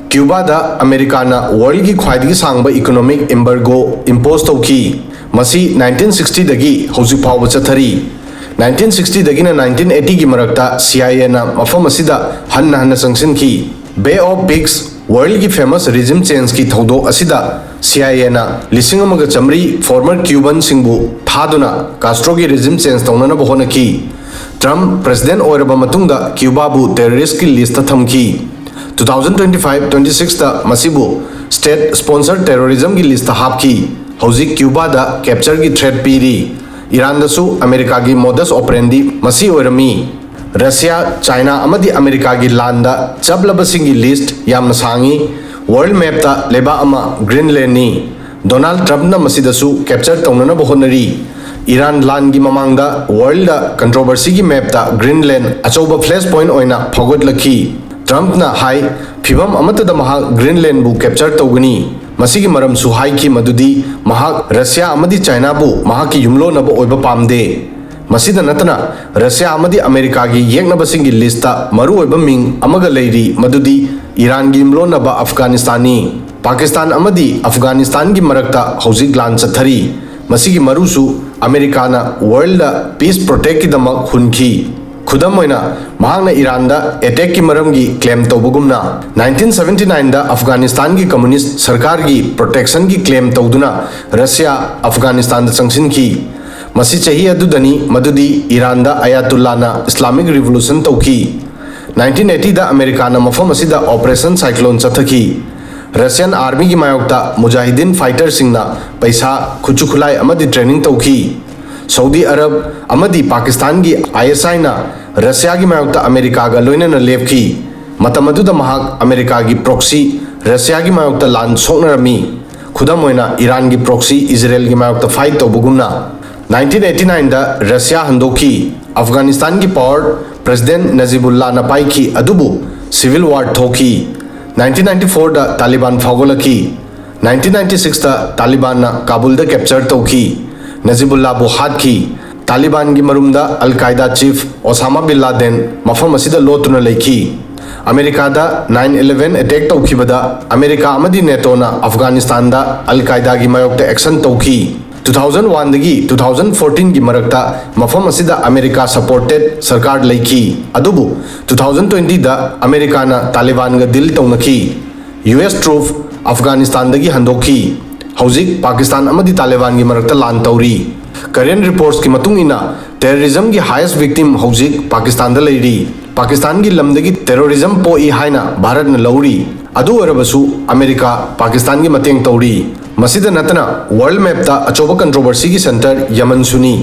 ꯀ꯭ꯌꯨꯕꯥꯗ ꯑꯃꯦꯔꯤꯀꯥꯅ worldꯒꯤ ꯈ꯭ꯋꯥꯏꯗꯒꯤ ꯁꯥꯡꯕ economic embargo impose ꯇꯧꯈꯤ꯫ ꯃꯁꯤ nineteen sixtyꯗꯒꯤ ꯍꯧꯖꯤꯛ ꯐꯥꯎꯕ ꯆꯠꯊꯔꯤ꯫ Nineteen sixtyꯗꯒꯤꯅ nineteen eightyꯒꯤ ꯃꯔꯛꯇ CIAꯅ ꯃꯐꯝ ꯑꯁꯤꯗ ꯍꯟꯅ ꯍꯟꯅ ꯆꯪꯁꯤꯟꯈꯤ꯫ Bay of Pigs worldꯒꯤ famous regime changeꯀꯤ ꯊꯧꯗꯣꯛ ꯑꯁꯤꯗ CIAꯅ ꯂꯤꯁꯤꯡ ꯑꯃꯒ ꯆꯥꯃꯔꯤ former Cubanꯁꯤꯡꯕꯨ ꯊꯥꯗꯨꯅ Castroꯒꯤ regime change ꯇꯧꯅꯅꯕ ꯍꯣꯠꯅꯈꯤ꯫ ꯇ꯭ꯔꯝꯞ president ꯑꯣꯏꯔꯕ ꯃꯇꯨꯡꯗ ꯀ꯭ꯌꯨꯕꯥꯕꯨ terroristꯀꯤ listꯇ ꯊꯝꯈꯤ꯫ Two thousand twenty five twenty sixꯇ ꯃꯁꯤꯕꯨ state sponsor terrorismꯒꯤ listꯇ ꯍꯥꯞꯈꯤ꯫ ꯍꯧꯖꯤꯛ ꯀ꯭ꯌꯨꯕꯥꯗ captureꯒꯤ threat ꯄꯤꯔꯤ꯫ ꯏꯔꯥꯟꯗꯁꯨ ꯑꯃꯦꯔꯤꯀꯥꯒꯤ modus operandi ꯃꯁꯤ ꯑꯣꯏꯔꯝꯃꯤ꯫ ꯔꯁꯤꯌꯥ, ꯆꯥꯏꯅꯥ ꯑꯃꯗꯤ ꯑꯃꯦꯔꯤꯀꯥꯒꯤ ꯂꯥꯟꯗ ꯆꯞꯂꯕꯁꯤꯡꯒꯤ list ꯌꯥꯝꯅ ꯁꯥꯡꯏ꯫ World mapꯇ ꯂꯩꯕꯥꯛ ꯑꯃ Greenlandꯅꯤ꯫ ꯗꯣꯅꯥꯜꯗ ꯇ꯭ꯔꯝꯞꯅ ꯃꯁꯤꯗꯁꯨ capture ꯇꯧꯅꯅꯕ ꯍꯣꯠꯅꯔꯤ꯫ ꯏꯔꯥꯟ ꯂꯥꯟꯒꯤ ꯃꯃꯥꯡꯗ ꯋꯥꯔꯜꯗ ꯀꯟꯇ꯭ꯔꯣꯚꯔꯁꯤꯒꯤ ꯃꯦꯞꯇ ꯒ꯭ꯔꯤꯟꯂꯦꯟ ꯑꯆꯧꯕ ꯐ꯭ꯂꯦꯁ ꯄꯣꯏꯟꯠ ꯑꯣꯏꯅ ꯐꯥꯎꯒꯠꯂꯛꯈꯤ꯫ ꯇ꯭ꯔꯝꯞꯅ ꯍꯥꯏ, ꯐꯤꯚꯝ ꯑꯃꯠꯇꯗ ꯃꯍꯥꯛ ꯒ꯭ꯔꯤꯟꯂꯦꯟꯕꯨ ꯀꯦꯞꯆꯔ ꯇꯧꯒꯅꯤ꯫ ꯃꯁꯤꯒꯤ ꯃꯔꯝꯁꯨ ꯍꯥꯏꯈꯤ ꯃꯗꯨꯗꯤ ꯃꯍꯥꯛ ꯔꯁꯤꯌꯥ ꯑꯃꯗꯤ ꯆꯥꯏꯅꯥꯕꯨ ꯃꯍꯥꯛꯀꯤ ꯌꯨꯝꯂꯣꯟꯅꯕ ꯑꯣꯏꯕ ꯄꯥꯝꯗꯦ꯫ ꯃꯁꯤꯗ ꯅꯠꯇꯅ, ꯔꯁꯤꯌꯥ ꯑꯃꯗꯤ ꯑꯃꯦꯔꯤꯀꯥꯒꯤ ꯌꯦꯛꯅꯕꯁꯤꯡꯒꯤ ꯂꯤꯁꯇ ꯃꯔꯨꯑꯣꯏꯕ ꯃꯤꯡ ꯑꯃꯒ ꯂꯩꯔꯤ, ꯃꯗꯨꯗꯤ ꯏꯔꯥꯟꯒꯤ ꯌꯨꯝꯂꯣꯟꯅꯕ ꯑꯐꯒꯥꯅꯤꯁꯇꯥꯟꯅꯤ꯫ ꯄꯥꯀꯤꯁꯇꯥꯟ ꯑꯃꯗꯤ ꯑꯐꯒꯥꯅꯤꯁꯇꯥꯟꯒꯤ ꯃꯔꯛꯇ ꯍꯧꯖꯤꯛ ꯂꯥꯟ ꯆꯠꯊꯔꯤ꯫ ꯃꯁꯤꯒꯤ ꯃꯔꯨꯁꯨ ꯑꯃꯦꯔꯤꯀꯥꯅ ꯋꯥꯔꯜꯗ ꯄꯤꯁ ꯄ꯭ꯔꯣꯇꯦꯛꯀꯤꯗꯃꯛ ꯍꯨꯟꯈꯤ꯫ ꯈꯨꯗꯝ ꯑꯣꯏꯅ, ꯃꯍꯥꯛꯅ ꯏꯔꯥꯟꯗ ꯑꯦꯇꯦꯛꯀꯤ ꯃꯔꯝꯒꯤ ꯀ꯭ꯂꯦꯝ ꯇꯧꯕꯒꯨꯝꯅ, ꯅꯥꯏꯟꯇꯤꯟ ꯁꯚꯦꯟꯇꯤ ꯅꯥꯏꯟꯗ ꯑꯐꯒꯥꯅꯤꯁꯇꯥꯟꯒꯤ ꯀꯝꯃꯨꯅꯤꯁ꯭ꯠ ꯁꯔꯀꯥꯔꯒꯤ ꯄ꯭ꯔꯣꯇꯦꯛꯁꯟꯒꯤ ꯀ꯭ꯂꯦꯝ ꯇꯧꯗꯨꯅ ꯔꯁꯤꯌꯥ ꯑꯐꯒꯥꯅꯤꯁꯇꯥꯟꯗ ꯆꯪꯁꯤꯟꯈꯤ꯫ ꯃꯁꯤ ꯆꯍꯤ ꯑꯗꯨꯗꯅꯤ ꯃꯗꯨꯗꯤ ꯏꯔꯥꯟꯗ ꯑꯌꯥꯇꯨꯜꯂꯥꯅ ꯏꯁꯂꯥꯃꯤꯛ ꯔꯤꯚꯣꯂꯨꯁꯟ ꯇꯧꯈꯤ꯫ ꯅꯥꯏꯟꯇꯤꯟ ꯑꯩꯠꯇꯤꯗ ꯑꯃꯦꯔꯤꯀꯥꯅ ꯃꯐꯝ ꯑꯁꯤꯗ ꯑꯣꯄꯔꯦꯁꯟ ꯁꯥꯏꯀ꯭ꯂꯣꯟ ꯆꯠꯊꯈꯤ꯫ ꯔꯁꯤꯌꯥꯟ ꯑꯥꯔꯃꯤꯒꯤ ꯃꯥꯌꯣꯛꯇ ꯃꯨꯖꯥꯍꯤꯗꯤꯟ ꯐꯥꯏꯇꯔꯁꯤꯡꯅ ꯄꯩꯁꯥ, ꯈꯨꯠꯁꯨ ꯈꯨꯠꯂꯥꯏ ꯑꯃꯗꯤ ꯇ꯭ꯔꯦꯅꯤꯡ ꯇꯧꯈꯤ꯫ ꯁꯧꯗꯤ ꯑꯔꯕ ꯑꯃꯗꯤ ꯄꯥꯀꯤꯁꯇꯥꯟꯒꯤ ꯑꯥꯏ ꯑꯦꯁ ꯑꯥꯏꯅ ꯔꯁꯤꯌꯥꯒꯤ ꯃꯥꯌꯣꯛꯇ ꯑꯃꯦꯔꯤꯀꯥꯒ ꯂꯣꯏꯅꯅ ꯂꯦꯞꯈꯤ꯫ ꯃꯇꯝ ꯑꯗꯨꯗ ꯃꯍꯥꯛ ꯑꯃꯦꯔꯤꯀꯥꯒꯤ ꯄ꯭ꯔꯣꯛꯁꯤ, ꯔꯁꯤꯌꯥꯒꯤ ꯃꯥꯌꯣꯛꯇ ꯂꯥꯟ ꯁꯣꯛꯅꯔꯝꯃꯤ꯫ ꯈꯨꯗꯝ ꯑꯣꯏꯅ, ꯏꯔꯥꯟꯒꯤ ꯄ꯭ꯔꯣꯛꯁꯤ ꯏꯖꯔꯦꯜꯒꯤ ꯃꯥꯌꯣꯛꯇ ꯐꯥꯏꯠ ꯇꯧꯕꯒꯨꯝꯅ꯫ ꯅꯥꯏꯟꯇꯤꯟ ꯑꯩꯠꯇꯤ ꯅꯥꯏꯟꯗ ꯔꯁꯤꯌꯥ ꯍꯟꯗꯣꯛꯈꯤ꯫ ꯑꯐꯒꯥꯅꯤꯁꯇꯥꯟꯒꯤ ꯄꯥꯋꯔ ꯄ꯭ꯔꯦꯁꯤꯗꯦꯟꯠ ꯅꯖꯤꯕꯨꯜꯂꯥꯅ ꯄꯥꯏꯈꯤ, ꯑꯗꯨꯕꯨ ꯁꯤꯚꯤꯜ ꯋꯥꯔ ꯊꯣꯛꯈꯤ꯫ ꯅꯥꯏꯟꯇꯤꯟ ꯅꯥꯏꯟꯇꯤ ꯐꯣꯔꯗ ꯇꯥꯂꯤꯕꯥꯟ ꯐꯥꯎꯒꯠꯂꯛꯈꯤ꯫ ꯅꯥꯏꯟꯇꯤꯟ ꯅꯥꯏꯟꯇꯤ ꯁꯤꯛꯁꯇ ꯇꯥꯂꯤꯕꯥꯟꯅ ꯀꯥꯕꯨꯜꯗ ꯀꯦꯞꯆꯔ ꯇꯧꯈꯤ꯫ ꯅꯖꯤꯕꯨꯜꯂꯥꯕꯨ ꯍꯥꯠꯈꯤ꯫ ꯇꯥꯂꯤꯕꯥꯟꯒꯤ ꯃꯔꯨꯝꯗ ꯑꯜ ꯀꯥꯏꯗꯥ ꯆꯤꯐ ꯑꯣꯁꯥꯃꯥ ꯕꯤꯟ ꯂꯥꯗꯦꯟ ꯃꯐꯝ ꯑꯁꯤꯗ ꯂꯣꯠꯇꯨꯅ ꯂꯩꯈꯤ꯫ ꯑꯃꯦꯔꯤꯀꯥꯗ ꯅꯥꯏꯟ ꯏꯂꯦꯚꯦꯟ ꯑꯦꯇꯦꯛ ꯇꯧꯈꯤꯕꯗ ꯑꯃꯦꯔꯤꯀꯥ ꯑꯃꯗꯤ ꯅꯦꯇꯣꯅ ꯑꯐꯒꯥꯅꯤꯁꯇꯥꯟꯗ ꯑꯜ ꯀꯥꯏꯗꯥꯒꯤ ꯃꯥꯌꯣꯛꯇ ꯑꯦꯛꯁꯟ ꯇꯧꯈꯤ꯫ ꯇꯨ ꯊꯥꯎꯖꯟ ꯋꯥꯟꯗꯒꯤ ꯇꯨ ꯊꯥꯎꯖꯟ ꯐꯣꯔꯇꯤꯟꯒꯤ ꯃꯔꯛꯇ ꯃꯐꯝ ꯑꯁꯤꯗ ꯑꯃꯦꯔꯤꯀꯥ ꯁꯄꯣꯔꯇꯦꯗ ꯁꯔꯀꯥꯔ ꯂꯩꯈꯤ, ꯑꯗꯨꯕꯨ ꯇꯨ ꯊꯥꯎꯖꯟ ꯇ꯭ꯋꯦꯟꯇꯤꯗ ꯑꯃꯦꯔꯤꯀꯥꯅ ꯇꯥꯂꯤꯕꯥꯟꯒ ꯗꯤꯜ ꯇꯧꯅꯈꯤ꯫ U S ꯇ꯭ꯔꯨꯞ ꯑꯐꯒꯥꯅꯤꯁꯇꯥꯟꯗꯒꯤ ꯍꯟꯗꯣꯛꯈꯤ꯫ ꯍꯧꯖꯤꯛ ꯄꯥꯀꯤꯁꯇꯥꯟ ꯑꯃꯗꯤ ꯇꯥꯂꯤꯕꯥꯟꯒꯤ ꯃꯔꯛꯇ ꯂꯥꯟ ꯇꯧꯔꯤ꯫ ꯀꯔꯦꯟ ꯔꯤꯄꯣꯔꯠꯁꯀꯤ ꯃꯇꯨꯡ ꯏꯟꯅ, ꯇꯦꯔꯣꯔꯤꯖꯝꯒꯤ ꯍꯥꯏꯌꯦꯁ ꯚꯤꯛꯇꯤꯝ ꯍꯧꯖꯤꯛ ꯄꯥꯀꯤꯁꯇꯥꯟꯗ ꯂꯩꯔꯤ꯫ ꯄꯥꯀꯤꯁꯇꯥꯟꯒꯤ ꯂꯝꯗꯒꯤ ꯇꯦꯔꯣꯔꯤꯖꯝ ꯄꯣꯛꯏ ꯍꯥꯏꯅ ꯚꯥꯔꯠꯅ ꯂꯧꯔꯤ꯫ ꯑꯗꯨ ꯑꯣꯏꯔꯕꯁꯨ, ꯑꯃꯦꯔꯤꯀꯥ ꯄꯥꯀꯤꯁꯇꯥꯟꯒꯤ ꯃꯇꯦꯡ ꯇꯧꯔꯤ꯫ ꯃꯁꯤꯗ ꯅꯠꯇꯅ, ꯋꯥꯔꯜꯗ ꯃꯦꯞꯇ ꯑꯆꯧꯕ ꯀꯟꯇ꯭ꯔꯣꯚꯔꯁꯤꯒꯤ ꯁꯦꯟꯇꯔ ꯌꯃꯟꯁꯨꯅꯤ꯫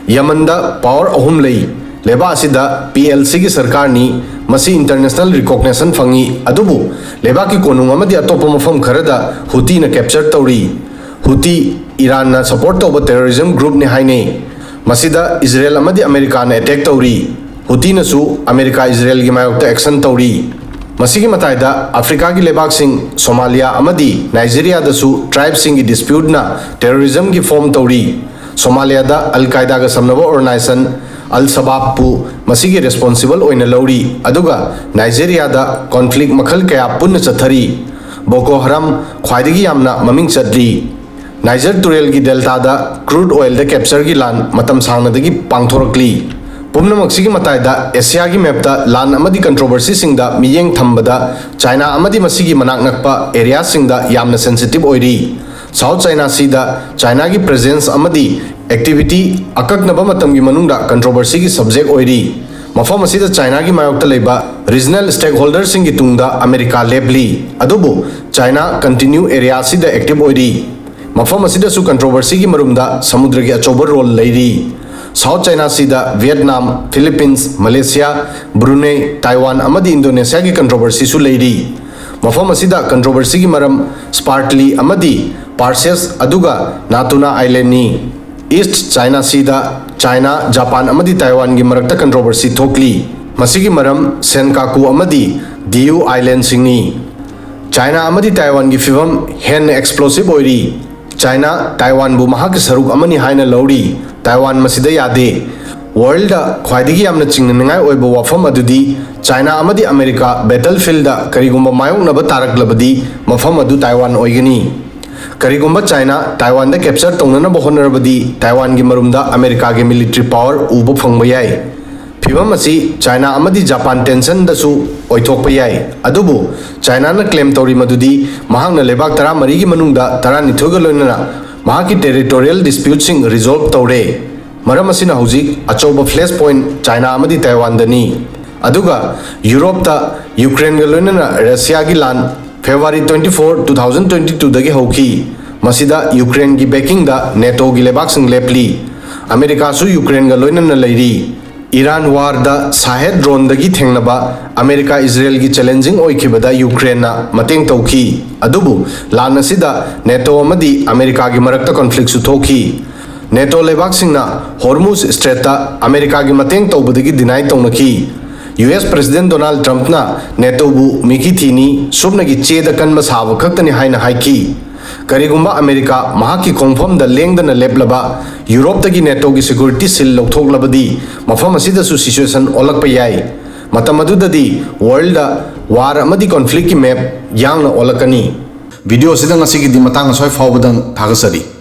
ꯌꯃꯟꯗ ꯄꯥꯋꯔ ꯑꯍꯨꯝ ꯂꯩ꯫ ꯂꯩꯕꯥꯛ ꯑꯁꯤꯗ ꯄꯤ ꯑꯦꯜ ꯁꯤꯒꯤ ꯁꯔꯀꯥꯔꯅꯤ꯫ ꯃꯁꯤ ꯏꯟꯇꯔꯅꯦꯁꯅꯦꯜ ꯔꯤꯀꯣꯒꯅꯤꯁꯟ ꯐꯪꯏ, ꯑꯗꯨꯕꯨ ꯂꯩꯕꯥꯛꯀꯤ ꯀꯣꯅꯨꯡ ꯑꯃꯗꯤ ꯑꯇꯣꯞꯄ ꯃꯐꯝ ꯈꯔꯗ ꯍꯨꯇꯤꯅ ꯀꯦꯞꯆꯔ ꯇꯧꯔꯤ꯫ ꯍꯨꯇꯤ ꯏꯔꯥꯟꯅ ꯁꯄꯣꯔꯠ ꯇꯧꯕ ꯇꯦꯔꯣꯔꯤꯖꯝ ꯒ꯭ꯔꯨꯞꯅꯤ ꯍꯥꯏꯅꯩ꯫ ꯃꯁꯤꯗ ꯏꯖꯔꯦꯜ ꯑꯃꯗꯤ ꯑꯃꯦꯔꯤꯀꯥꯅ ꯑꯦꯇꯦꯛ ꯇꯧꯔꯤ꯫ ꯍꯨꯇꯤꯅꯁꯨ ꯑꯃꯦꯔꯤꯀꯥ ꯏꯖꯔꯦꯜꯒꯤ ꯃꯥꯌꯣꯛꯇ ꯑꯦꯛꯁꯟ ꯇꯧꯔꯤ꯫ ꯃꯁꯤꯒꯤ ꯃꯇꯥꯏꯗ ꯑꯐ꯭ꯔꯤꯀꯥꯒꯤ ꯂꯩꯕꯥꯛꯁꯤꯡ ꯁꯣꯃꯥꯂꯤꯌꯥ ꯑꯃꯗꯤ ꯅꯥꯏꯖꯦꯔꯤꯌꯥꯗꯁꯨ ꯇ꯭ꯔꯥꯏꯕꯁꯤꯡꯒꯤ ꯗꯤꯁꯄ꯭ꯌꯨꯠꯅ ꯇꯦꯔꯣꯔꯤꯖꯝꯒꯤ ꯐꯣꯔꯝ ꯇꯧꯔꯤ꯫ ꯁꯣꯃꯥꯂꯤꯌꯥꯗ ꯑꯜ ꯀꯥꯏꯗꯥꯒ ꯁꯝꯅꯕ ꯑꯣꯔꯒꯅꯥꯏꯖꯦꯁꯟ ꯑꯜ ꯁꯕꯥꯕꯄꯨ ꯃꯁꯤꯒꯤ ꯔꯦꯁꯄꯣꯟꯁꯤꯕꯜ ꯑꯣꯏꯅ ꯂꯧꯔꯤ, ꯑꯗꯨꯒ ꯅꯥꯏꯖꯦꯔꯤꯌꯥꯗ ꯀꯣꯟꯐ꯭ꯂꯤꯛ ꯃꯈꯜ ꯀꯌꯥ ꯄꯨꯟꯅ ꯆꯠꯊꯔꯤ꯫ ꯕꯣꯀꯣ ꯍꯔꯥꯝ ꯈ꯭ꯋꯥꯏꯗꯒꯤ ꯌꯥꯝꯅ ꯃꯃꯤꯡ ꯆꯠꯂꯤ꯫ ꯅꯥꯏꯖꯔ ꯇꯨꯔꯦꯜꯒꯤ ꯗꯦꯜꯇꯥꯗ ꯀ꯭ꯔꯨꯗ ꯑꯣꯏꯜꯗ ꯀꯦꯞꯆꯔꯒꯤ ꯂꯥꯟ ꯃꯇꯝ ꯁꯥꯡꯅꯗꯒꯤ ꯄꯥꯡꯊꯣꯔꯛꯂꯤ꯫ ꯄꯨꯝꯅꯃꯛꯁꯤꯒꯤ ꯃꯇꯥꯏꯗ ꯑꯦꯁꯤꯌꯥꯒꯤ ꯃꯦꯞꯇ ꯂꯥꯟ ꯑꯃꯗꯤ ꯀꯟꯇ꯭ꯔꯣꯚꯔꯁꯤꯁꯤꯡꯗ ꯃꯤꯠꯌꯦꯡ ꯊꯝꯕꯗ ꯆꯥꯏꯅꯥ ꯑꯃꯗꯤ ꯃꯁꯤꯒꯤ ꯃꯅꯥꯛ ꯅꯛꯄ ꯑꯦꯔꯤꯌꯥꯁꯤꯡꯗ ꯌꯥꯝꯅ ꯁꯦꯟꯁꯤꯇꯤꯚ ꯑꯣꯏꯔꯤ꯫ ꯁꯥꯎꯠ ꯆꯥꯏꯅꯥ ꯁꯤꯗ ꯆꯥꯏꯅꯥꯒꯤ ꯄ꯭ꯔꯦꯖꯦꯟꯁ ꯑꯃꯗꯤ ꯑꯦꯛꯇꯤꯚꯤꯇꯤ ꯑꯀꯛꯅꯕ ꯃꯇꯝꯒꯤ ꯃꯅꯨꯡꯗ ꯀꯟꯇ꯭ꯔꯣꯚꯔꯁꯤꯒꯤ ꯁꯕꯖꯦꯛ ꯑꯣꯏꯔꯤ꯫ ꯃꯐꯝ ꯑꯁꯤꯗ ꯆꯥꯏꯅꯥꯒꯤ ꯃꯥꯌꯣꯛꯇ ꯂꯩꯕ ꯔꯤꯖꯅꯦꯜ ꯁ꯭ꯇꯦꯛꯍꯣꯜꯗꯔꯁꯤꯡꯒꯤ ꯇꯨꯡꯗ ꯑꯃꯦꯔꯤꯀꯥ ꯂꯦꯞꯂꯤ, ꯑꯗꯨꯕꯨ ꯆꯥꯏꯅꯥ ꯀꯟꯇꯤꯅ꯭ꯌꯨ ꯑꯦꯔꯤꯌꯥ ꯑꯁꯤꯗ ꯑꯦꯛꯇꯤꯚ ꯑꯣꯏꯔꯤ꯫ ꯃꯐꯝ ꯑꯁꯤꯗꯁꯨ ꯀꯟꯇ꯭ꯔꯣꯚꯔꯁꯤꯒꯤ ꯃꯔꯨꯝꯗ ꯁꯃꯨꯗ꯭ꯔꯒꯤ ꯑꯆꯧꯕ ꯔꯣꯜ ꯂꯩꯔꯤ꯫ ꯁꯥꯎꯠ ꯆꯥꯏꯅꯥ ꯁꯤꯗ ꯚꯤꯌꯦꯠꯅꯥꯝ, ꯐꯤꯂꯤꯄꯤꯟꯁ, ꯃꯂꯦꯁꯤꯌꯥ, ꯕ꯭ꯔꯨꯅꯦ, ꯇꯥꯏꯋꯥꯟ ꯑꯃꯗꯤ ꯏꯟꯗꯣꯅꯦꯁꯤꯌꯥꯒꯤ ꯀꯟꯇ꯭ꯔꯣꯚꯔꯁꯤꯁꯨ ꯂꯩꯔꯤ꯫ ꯃꯐꯝ ꯑꯁꯤꯗ ꯀꯟꯇ꯭ꯔꯣꯚꯔꯁꯤꯒꯤ ꯃꯔꯝ ꯁ꯭ꯄꯥꯔꯇꯂꯤ ꯑꯃꯗꯤ ꯄꯥꯔꯁꯦꯁ, ꯑꯗꯨꯒ ꯅꯥꯇꯨꯅꯥ ꯑꯥꯏꯂꯦꯟꯅꯤ꯫ ꯏꯁ꯭ꯠ ꯆꯥꯏꯅꯥ ꯁꯤꯗ ꯆꯥꯏꯅꯥ, ꯖꯄꯥꯟ ꯑꯃꯗꯤ ꯇꯥꯏꯋꯥꯟꯒꯤ ꯃꯔꯛꯇ ꯀꯟꯇ꯭ꯔꯣꯚꯔꯁꯤ ꯊꯣꯛꯂꯤ꯫ ꯃꯁꯤꯒꯤ ꯃꯔꯝ ꯁꯦꯟꯀꯥꯀꯨ ꯑꯃꯗꯤ ꯗꯤꯌꯨ ꯑꯥꯏꯂꯦꯟꯁꯤꯡꯅꯤ꯫ ꯆꯥꯏꯅꯥ ꯑꯃꯗꯤ ꯇꯥꯏꯋꯥꯟꯒꯤ ꯐꯤꯚꯝ ꯍꯦꯟꯅ ꯑꯦꯛꯁꯄ꯭ꯂꯣꯁꯤꯚ ꯑꯣꯏꯔꯤ꯫ ꯆꯥꯏꯅꯥ ꯇꯥꯏꯋꯥꯟꯕꯨ ꯃꯍꯥꯛꯀꯤ ꯁꯔꯨꯛ ꯑꯃꯅꯤ ꯍꯥꯏꯅ ꯂꯧꯔꯤ꯫ ꯇꯥꯏꯋꯥꯟ ꯃꯁꯤꯗ ꯌꯥꯗꯦ꯫ ꯋꯥꯔꯜꯗ ꯈ꯭ꯋꯥꯏꯗꯒꯤ ꯌꯥꯝꯅ ꯆꯤꯡꯅꯅꯤꯡꯉꯥꯏ ꯑꯣꯏꯕ ꯋꯥꯐꯝ ꯑꯗꯨꯗꯤ ꯆꯥꯏꯅꯥ ꯑꯃꯗꯤ ꯑꯃꯦꯔꯤꯀꯥ ꯕꯦꯇꯜꯐꯤꯜꯗ ꯀꯔꯤꯒꯨꯝꯕ ꯃꯥꯌꯣꯛꯅꯕ ꯇꯥꯔꯛꯂꯕꯗꯤ ꯃꯐꯝ ꯑꯗꯨ ꯇꯥꯏꯋꯥꯟ ꯑꯣꯏꯒꯅꯤ꯫ ꯀꯔꯤꯒꯨꯝꯕ ꯆꯥꯏꯅꯥ ꯇꯥꯏꯋꯥꯟꯗ ꯀꯦꯞꯆꯔ ꯇꯧꯅꯅꯕ ꯍꯣꯠꯅꯔꯕꯗꯤ ꯇꯥꯏꯋꯥꯟꯒꯤ ꯃꯔꯨꯝꯗ ꯑꯃꯦꯔꯤꯀꯥꯒꯤ ꯃꯤꯂꯤꯇꯔꯤ ꯄꯥꯋꯔ ꯎꯕ ꯐꯪꯕ ꯌꯥꯏ꯫ ꯐꯤꯚꯝ ꯑꯁꯤ ꯆꯥꯏꯅꯥ ꯑꯃꯗꯤ ꯖꯄꯥꯟ ꯇꯦꯟꯁꯟꯗꯁꯨ ꯑꯣꯏꯊꯣꯛꯄ ꯌꯥꯏ꯫ ꯑꯗꯨꯕꯨ ꯆꯥꯏꯅꯥꯅ ꯀ꯭ꯂꯦꯝ ꯇꯧꯔꯤ ꯃꯗꯨꯗꯤ ꯃꯍꯥꯛꯅ ꯂꯩꯕꯥꯛ ꯇꯔꯥꯃꯔꯤꯒꯤ ꯃꯅꯨꯡꯗ ꯇꯔꯥꯅꯤꯊꯣꯏꯒ ꯂꯣꯏꯅꯅ ꯃꯍꯥꯛꯀꯤ ꯇꯦꯔꯤꯇꯣꯔꯤꯌꯦꯜ ꯗꯤꯁꯄ꯭ꯌꯨꯠꯁꯤꯡ ꯔꯤꯖꯣꯜꯚ ꯇꯧꯔꯦ꯫ ꯃꯔꯝ ꯑꯁꯤꯅ ꯍꯧꯖꯤꯛ ꯑꯆꯧꯕ ꯐ꯭ꯂꯦꯁ ꯄꯣꯏꯟꯠ ꯆꯥꯏꯅꯥ ꯑꯃꯗꯤ ꯇꯥꯏꯋꯥꯟꯗꯅꯤ꯫ ꯑꯗꯨꯒ ꯌꯨꯔꯣꯞꯇ ꯌꯨꯀ꯭ꯔꯦꯟꯒ ꯂꯣꯏꯅꯅ ꯔꯁꯤꯌꯥꯒꯤ ꯂꯥꯟ February twenty four, two thousand twenty twoꯗꯒꯤ ꯍꯧꯈꯤ꯫ ꯃꯁꯤꯗ ꯌꯨꯀ꯭ꯔꯦꯟꯒꯤ ꯕꯦꯀꯤꯡꯗ ꯅꯦꯇꯣꯒꯤ ꯂꯩꯕꯥꯛꯁꯤꯡ ꯂꯦꯞꯂꯤ꯫ ꯑꯃꯦꯔꯤꯀꯥꯁꯨ ꯌꯨꯀ꯭ꯔꯦꯟꯒ ꯂꯣꯏꯅꯅ ꯂꯩꯔꯤ꯫ ꯏꯔꯥꯟ ꯋꯥꯔꯗ ꯁꯥꯍꯦꯗ ꯗ꯭ꯔꯣꯟꯗꯒꯤ ꯊꯦꯡꯅꯕ ꯑꯃꯦꯔꯤꯀꯥ ꯏꯖꯔꯦꯜꯒꯤ ꯆꯦꯂꯦꯟꯖꯤꯡ ꯑꯣꯏꯈꯤꯕꯗ ꯌꯨꯀ꯭ꯔꯦꯟꯅ ꯃꯇꯦꯡ ꯇꯧꯈꯤ꯫ ꯑꯗꯨꯕꯨ ꯂꯥꯟ ꯑꯁꯤꯗ ꯅꯦꯇꯣ ꯑꯃꯗꯤ ꯑꯃꯦꯔꯤꯀꯥꯒꯤ ꯃꯔꯛꯇ ꯀꯣꯟꯐ꯭ꯂꯤꯛꯁꯨ ꯊꯣꯛꯈꯤ꯫ ꯅꯦꯇꯣ ꯂꯩꯕꯥꯛꯁꯤꯡꯅ ꯍꯣꯔꯃꯨꯖ ꯁ꯭ꯇ꯭ꯔꯦꯠꯇ ꯑꯃꯦꯔꯤꯀꯥꯒꯤ ꯃꯇꯦꯡ ꯇꯧꯕꯗꯒꯤ ꯗꯤꯅꯥꯏ ꯇꯧꯅꯈꯤ꯫ ꯌꯨ ꯑꯦꯁ ꯄ꯭ꯔꯦꯁꯤꯗꯦꯟꯠ ꯗꯣꯅꯥꯜꯗ ꯇ꯭ꯔꯝꯞꯅ ꯅꯦꯇꯣꯕꯨ ꯃꯤꯈꯤ ꯊꯤꯅꯤ, ꯁꯨꯞꯅꯒꯤ ꯆꯦꯗ ꯀꯟꯕ ꯁꯥꯕ ꯈꯛꯇꯅꯤ ꯍꯥꯏꯅ ꯍꯥꯏꯈꯤ꯫ ꯀꯔꯤꯒꯨꯝꯕ ꯑꯃꯦꯔꯤꯀꯥ ꯃꯍꯥꯛꯀꯤ ꯈꯣꯡꯐꯝꯗ ꯂꯦꯡꯗꯅ ꯂꯦꯞꯂꯕ, ꯌꯨꯔꯣꯞꯇꯒꯤ ꯅꯦꯇꯣꯒꯤ ꯁꯦꯀ꯭ꯌꯨꯔꯤꯇꯤ ꯁꯤꯜ ꯂꯧꯊꯣꯛꯂꯕꯗꯤ ꯃꯐꯝ ꯑꯁꯤꯗꯁꯨ ꯁꯤꯆꯨꯋꯦꯁꯟ ꯑꯣꯜꯂꯛꯄ ꯌꯥꯏ꯫ ꯃꯇꯝ ꯑꯗꯨꯗꯗꯤ ꯋꯥꯔꯜꯗ ꯋꯥꯔ ꯑꯃꯗꯤ ꯀꯣꯟꯐ꯭ꯂꯤꯛꯀꯤ ꯃꯦꯞ ꯌꯥꯡꯅ ꯑꯣꯜꯂꯛꯀꯅꯤ꯫ ꯚꯤꯗꯤꯑꯣ ꯑꯁꯤꯗ ꯉꯁꯤꯒꯤꯗꯤ ꯃꯇꯥꯡ ꯑꯁ꯭ꯋꯥꯏ ꯐꯥꯎꯕꯗꯪ꯫ ꯊꯥꯒꯠꯆꯔꯤ꯫